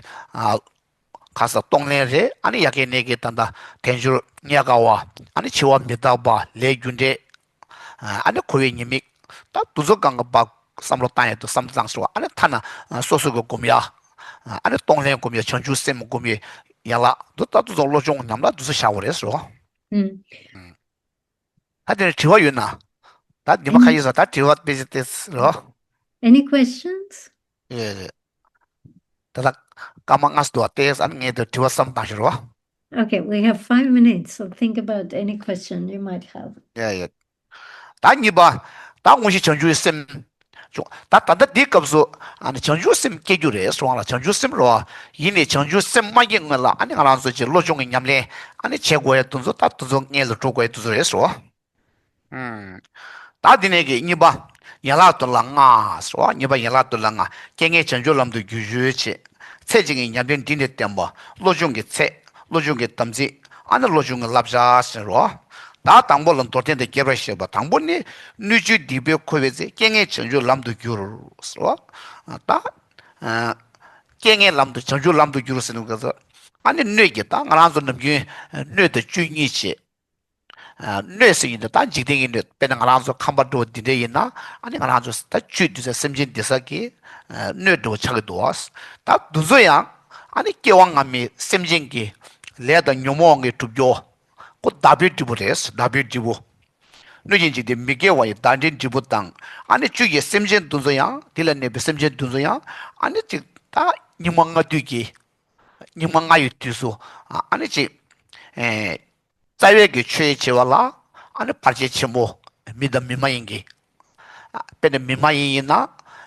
ཁ་ས་གཏོང་ལེན་རེད། ཨ་ནི་ཡ་གི་ནས་ཀྱི་ད་ལྟ་དལ་འབྱོར་རྙེད་དཀའ་བ། ཨ་ནི་འཆི་བ་མི་རྟག་པ། ལས་རྒྱུ་འབྲས། ཨ་ནི་འཁོར་བའི་ཉེས་དམིགས། ད་དུ་ཚོ་གང་ག་པ་བསམ་བློ་བཏང་ཡ་དུ་བསམ་བཏང་ཟེར་བ། ཨ་ནི་ཐ་ན་སོ་སོ་གི་སྒོམ་ཡ། ཨ་ནི་གཏོང་ལེན་སྒོམ་ཡ་བྱང་ཆུབ་སེམས་སྒོམ་ཡ་ཡན་ལག་དུ་ད་དུ་ཚོ་བློ་སྦྱོང་ཉམས་ལ་དུ་ཚོ་བཞག་པ་རེད་ཟེར་བ། ད་དེ་ནས་དྲི་བ་ཡོད་ན། ད་ཉི་མ་ཁ་ཡིན་ས་ད་དྲི་བ་དཔེ་ཆ་དེ་རོ། Any questions? ཡོད་རེད། ད་ལྟ་སྐར་མ་ལྔ་སུ་འདུག་བ་དེ་ཨ་ནི་ངས་དེ་དྲི་བ་བསམ་བཏང་ཞིག་རོ། Okay, we have five minutes, so think about any question you might have. ཡ་ཡ། ད་གཉིས་པ། ད་དངོས་གཞི་བྱང་ཆུབ་སེམས། ད་ད་ལྟ་འདིའི་སྐབས་སུ་ཨ་ནི་བྱང་ཆུབ་སེམས་སྐྱེ་རྒྱུ་རེད་སོང་ལ་བྱང་ཆུབ་སེམས་རོ། ཡིན་ནས་བྱང་ཆུབ་སེམས་མ་སྐྱེ་སྔོན་ལ་ཨ་ནི་ང་རང་ཚོ་ཅིག་བློ་སྦྱོང་གི་ཉམས་ལེན་ཨ་ནི་བྱེད་དགོས་ཡ་དུ་ཚོ་ད་དུ་ཚོ་སྔོན་ལ་འགྲོ་དགོས་ཡ་དུ་ཚོ་རེད་སོ། ད་འདི་ནས་ཀྱི་གཉིས་པ། ཡན་ལག་དོན་ལ་ལྔ་ཟེར་བ། གཉིས་པ་ཡན་ལག་དོན་ལ་ལྔ། རྐྱེན་ངན་བྱང་ཆུབ་ལམ་དུ་བསྒྱུར་བྱེད། ཚད་ཅིག་གི་ཉམས་ལྡན་འབྲིང་ནས་བསྟན་པ། བློ་སྦྱོང་གི་ཚད། བློ་སྦྱོང་གི་དམ་ཚིག་ཨ་ནི་བློ་སྦྱོང་གི་བསླབ་བྱ་ཟེར་རོ། ད་དང་པོ་ལ་མདོར་བསྟན་དང་རྒྱས་པར་བཤད་པ། དང་པོ་ནི། སྣོད་བཅུད་སྡིག་པས་འཁོར་བའི་ཚེ། རྐྱེན་ངན་བྱང་ཆུབ་ལམ་དུ་བསྒྱུར་ཟེར་རོ། ད་རྐྱེན་ངན་ལམ་དུ་བྱང་ཆུབ་ལམ་དུ་བསྒྱུར་ཟེར་ནས་ཨ་ནི་སྣོད་ཀྱི་ད་ང་རང་ཚོ་ནམ་རྒྱུན་སྣོད་དང་བཅུད་གཉིས་བྱེད། སྣོད་ཟེར་ཡིན་དུས་ད་འཇིག་རྟེན་གྱི་སྣོད། དཔེར་ན་ང་རང་ཚོ་ཁང་པ་འགྲོ་བ་འདི་འདྲ་ཡིན་ན་ཨ་ནི་ང་རང་ཚོ་ད་བཅུད་འདི་ཚོ་སེམས་ཅན་འདི་ཚོ་གི་སྣོད་འགྲོ་བ་ཆགས་ཀྱི་འདུག་བ། ད་འདི་ཚོ་ཡང་ཨ་ནི་སྐྱེ་བ་སྔ་མའི་སེམས་ཅན་གྱི་ལས་དང་ཉོན་མོངས་ཀྱི་སྒྲིབ་སྦྱོར། ཁོ་བདག་པོའི་འབྲས་བུ་རེད། བདག་པོའི་འབྲས་བུ། གནོད་སྦྱིན་འཇིག་རྟེན་མི་དགེ་བ་ཡི་བདག་འབྲས་འབྲས་བུ་དང་། ཨ་ནི་བཅུད་ཀྱི་སེམས་ཅན་འདི་ཚོ་ཡང་འདི་ལ་གནས་པའི་སེམས་ཅན་འདི་ཚོ་ཡང་ཨ་ནི་ཅིག་ད་སྙིགས་མ་ལྔ་བདོའི་གི་སྙིགས་མ་ལྔ་ཡི་དུས་སུ་ཨ་ནི་ཅིག་རྩ་བའི་གི་ཆོས་བྱེད་པ་ལ་ཨ་ནི་བར་ཆད་ཆེན་པོ་མི་དང་མི་མ་ཡིན་གྱི། དཔེར་ན་མི་མ་ཡིན་ཡིན་ན་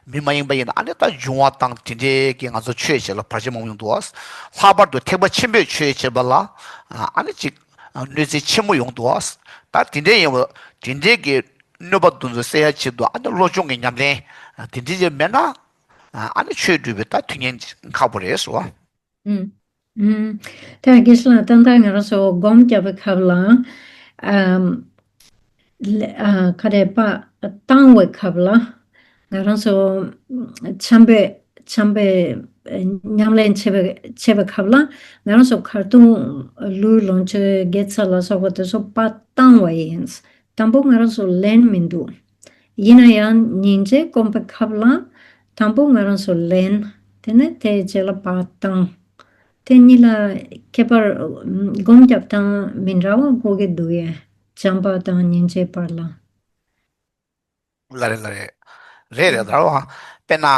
མི་མ་ཡིན་པ་ཡིན་ན་ཨ་ནི་ད་འབྱུང་བ་དང་དེ་འདྲའི་གི་ང་ཚོ་ཆོས་བྱེད་ལ་བར་ཆད་མང་པོ་ཡོང་འདུག་ལྷག་པར་དུ་ཐེག་པ་ཆེན་པོའི་ཆོས་བྱེད་པ་ལ་ཨ་ནི་ཅིག་གནོད་འཚེ་ཆེན་པོ་ཡོང་འདུག་ད་དེ་འདྲའི་ཡིན་པ་དེ་འདྲའི་གི་གནོད་པ་དེ་ཚོ་སེལ་ཡ་ཆེད་དུ་ཨ་ནི་བློ་སྦྱོང་གི་ཉམས་ལེན་དེ་འདྲའི་ཅིག་མེད་ན་ཨ་ནི་ཆོས་སྒྲུབ་པའི་ད་ཐུགས་ཉེན་ཁག་པོ་རེད་ཟེར་བ། ཨུམ། ཨུམ། ད་དགེ་བཤེས་ལགས་ཏན་ཏན་ང་རང་ཚོ་སྒོམ་རྒྱབ་པའི་སྐབས་ལ། ཨམ། ལ་ཨ་ག་རེ་པ་བཏང་བའི་སྐབས་ལ། ང་རང་ཚོ་འཆམ་པོས་ བྱམས་པའི་ཉམས་ལེན་བྱེད་པའི་བྱེད་པའི་སྐབས་ལ་ང་རང་ཚོ་ཁ་རྡུང་། ལུས་ལོངས་སྤྱོད་དགེ་རྩ་ལ་སོགས་པ་དེ་ཚོ་པ་བཏང་བ་ཡིན། དང་པོ་ང་རང་ཚོ་ལེན་མི་འདུག་ཡིན་ན་ཡང་སྙིང་རྗེ་སྒོམ་པའི་སྐབས་ལ་དང་པོ་ང་རང་ཚོ་ལེན། དེ་ནས་དེའི་རྗེས་ལ་པ་བཏང་། དེ་གཉིས་ལ་ཁྱད་པར། སྒོམ་རྒྱབ་སྟངས་མི་འདྲ་བ་གོ་གི་འདུག་ཡ། བྱམས་པ་དང་སྙིང་རྗེའི་བར་ལ། ལ་རེད་ལ་རེད། རེད་རེད་ད་རོ། དཔེར་ན།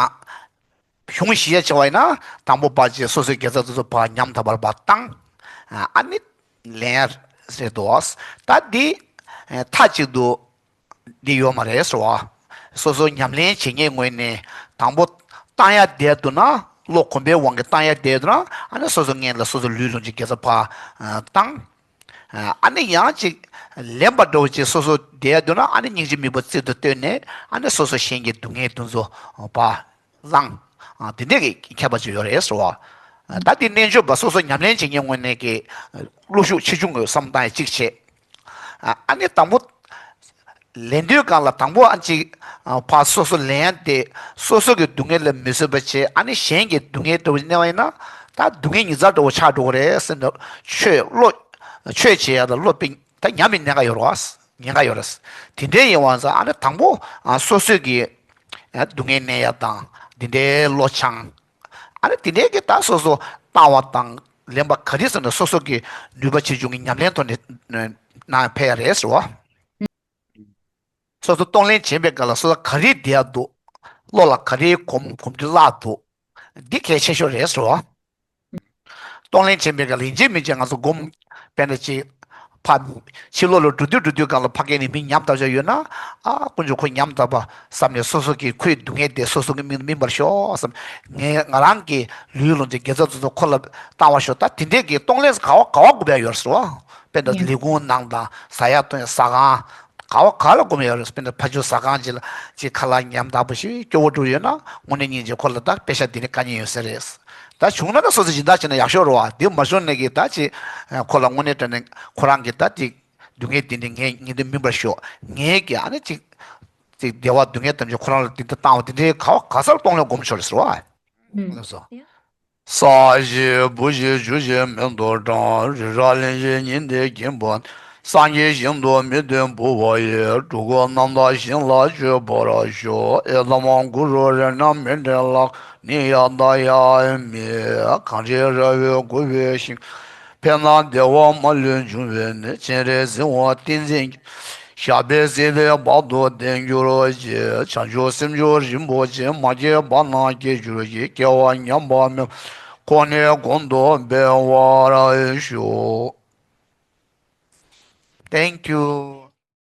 གཞུང་བཞི་ཡ་བྱ་བ་ཡིན་ན་དང་པོ་པ་ཅེ་སོ་སོའི་དགེ་རྩ་དེ་ཚོ་པ་ཉམས་ཐག་པར་པ་བཏང་། ཨ་ནི་ལེན་ཡ་རེད་དོ། ད་འདི་མཐའ་གཅིག་ཏུ་འདི་ཡོད་མ་རེད་ཟེར་བ། སོ་སོ་ཉམས་ལེན་བྱེད་མཁན་ངོས་ནས་དང་པོ་བཏང་ཡ་བསྡད་འདུག་ན། བློ་གོམས་པའི་དབང་གིས་བཏང་ཡ་བསྡད་འདུག་ན། ཨ་ནི་སོ་སོ་སྔོན་ལ་སོ་སོ་ལུས་ལོངས་སྤྱོད་དགེ་རྩ་པ་བཏང་། ཨ་ནི་ཡང་ཅིག་ལེན་པ་འདྲ་བོ་ཅིག་སོ་སོ་བསྡད་འདུག་ན། ཨ་ནི་སྙིང་རྗེ་མོས་པ་རྩལ་དུ་བཏོན་ནས། ཨ་ནི་སོ་སོ་གཞན་གྱི་སྡུག་བསྔལ་དེ་ཚོ་པ་བླངས། དེ་འདྲས་ཀྱི་ཁྱད་པར་ཅིག་ཡོད་རེད་ཟེར་བ། ད་འདི་རྣལ་འབྱོར་པ་སོ་སོ་ཉམས་ལེན་བྱེད་མཁན་ངོས་ནས་ཀྱི་བློ་ཤུགས་ཆེ་ཆུང་གི་བསམ་སྟངས་གཅིག་བྱས། ཨ་ནི་དང་པོ་ལེན་དུས་སྒང་ལ་དང་པོ་ཨ་ཅིག་ཕར་སོ་སོ་ལེན་ཏེ་སོ་སོ་གི་སྡུག་བསྔལ་ལ་མི་བཟོད་པ་བྱས། ཨ་ནི་གཞན་གྱི་སྡུག་བསྔལ་འདྲ་བོ་གནས་པ་ཡིན་ན། ད་སྡུག་བསྔལ་ཉི་ཚེ་འདྲ་བོ་ཆགས་འགྲོ་གི་རེད་ཟེར་ནས། ཆོས་བློ་ཆོས་བྱེད་ཡ་དང་བློ་སྤེལ་ད་ཉམས་པའི་གནད་འགག་ཡོད་རེད་བ། ཉེན་ཁ་ཡོད་རེད། དེ་འདྲའི་ཡིན་བ་ཙང་ཨ་ནི་དང་པོ་སོ་སོས་ཀྱི་སྡུག་བསྔལ་གནས་ཡ་དང་དེ་འདྲའི་བློ་སྦྱང་། ཨ་ནི་དེ་འདྲའི་གི་ད་སོ་སོ་བཏང་བ་དང་ལེན་པ་ག་རེ་ཟེར་ན། སོ་སོ་གི་ནུས་པ་ཆེ་ཆུང་གི་ཉམས་ལེན་ཐོག་ནས་གནང་ཕེབས་ཡ་རེད་ཟེར་བ། སོ་སོ་གཏོང་ལེན་བྱེད་པའི་སྐབས་ལ་སོ་སོ་ག་རེ་བསྡད་འདུག་བློ་ལ་ག་རེ་གོམས་གོམས་འདྲིས་བརླག་འདུག་འདི་གལ་ཆེ་ཤོས་རེད་ཟེར་བ། གཏོང་ལེན་བྱེད་པའི་སྐབས་ལ་ཡིན་གཅིག་མིན་གཅིག་ང་ཚོ་སྒོམ། དཔེར་ན་ཅིག་ཕ་ཕྱི་ལོགས་ལ་འགྲོ་དུས་འགྲོ་དུས་སྒང་ལ་ཕ་གི་ནས་མི་ཉམ་ཐག་ཆགས་ཡོད་ན། ཨ་དཀོན་མཆོག་ཁོ་ཉམ་ཐག་པ་བསམ་ནས་སོ་སོ་གི་ཁོའི་སྡུག་བསྔལ་དེ་སོ་སོ་གི་མིག་ནས་སྨིན་པར་ཤོག་བསམ། ངས་ང་རང་གི་ལུས་ལོངས་ཀྱི་དགེ་རྩ་དེ་ཚོ་ཁོ་ལ་བཏང་བར་ཤོག་ད་དེ་འདྲས་ཀྱི་གཏོང་ལེན་ག་བ་ག་བ་དགོས་ཡ་ཡོད་རེད་ཟེར་བ། དཔེར་ན་ལས་ཁུངས་ནང་དང་ཟ་ཡ་འཐུང་ཡ་ཟ་ཁང་། ག་བ་ག་ལ་སྒོམ་ཡོད་རེད། དཔེར་ན་ཕ་ཆུ་ཟ་ཁང་ཅིག་ལ་ཅིག་ཁ་ལག་ཉམ་ཐག་པོ་ཞིག་སྐྱོ་བོ་འགྲོ་ཡོད་ན། དངོས་གནས་སྙིང་རྗེ་ཁོ་ལ་ད་པེ་ཤ་འདི་ནི་དཀའ་ཉེན་ཡོད་ས་རེད། ད་བྱུང་ན་ད་སོ་སོ་སྦྱིན་བདག་བྱས་ན་ཡག་ཤོས་རེད་བ། འདི་མ་བྱུང་ནས་ཀྱི་ད་ཅིག་ཁོ་ལ་དངོས་གནས་དྲང་གནས་ཁོ་རང་གི་ད་ཅིག་སྡུག་བསྔལ་འདི་འདྲ་ངས་ངས་འདི་སྨིན་པར་ཤོག་ངས་ཀྱི་ཨ་ནི་ཅིག་ཅིག་བདེ་བ་སྡུག་བསྔལ་ཐམས་ཅད་ཁོ་རང་ལ་འདི་འདྲ་བཏང་བ་འདི་འདྲའི་ག་བ་ག་སར་གཏོང་ལེན་སྒོམ་ཆོག་རེད་ཟེར་བ། ལགས་སོ། ས་གཞི་བུ་གཞི་ཆུ་གཞི་མེ་ཏོག་བཀྲ། རི་རབ་གླིང་བཞི་ཉི་ཟླས་འཁྱིམས་པ། སངས་རྒྱས་ཞིང་དུ་མི་སྟོན་བུ་བ་ཡི། འགྲོ་ཀུན་རྣམ་དག་ཞིང་ལ་སྤྱོད་པར་ཤོག་ཨེ་ཙམ་གུ་རུ་རཏྣ་མཎྜལ། ནི་ཡ་ད་ཡ་མི། གངས་ཅན་ར་བས་བསྐོར་བའི་ཞིང་། ཕན་དང་བདེ་བ་མ་ལུས་འབྱུང་བའི་གནས། སྤྱན་རས་གཟིགས་དབང་ཏིང་འཛིན། ཞབས་པད་སྲིད་མཐའི་བར་དུ་བརྟན་གྱུར་ཅིག་བྱང་ཆུབ་སེམས་མཆོག་རིན་པོ་ཆེ། མ་སྐྱེས་པ་རྣམས་སྐྱེ་གྱུར་ཅིག་སྐྱེས་པ་ཉམས་པ་མེད་པར་ཁོང་ནས་གོང་དུ་འཕེལ་བར་ཤོག Thank you.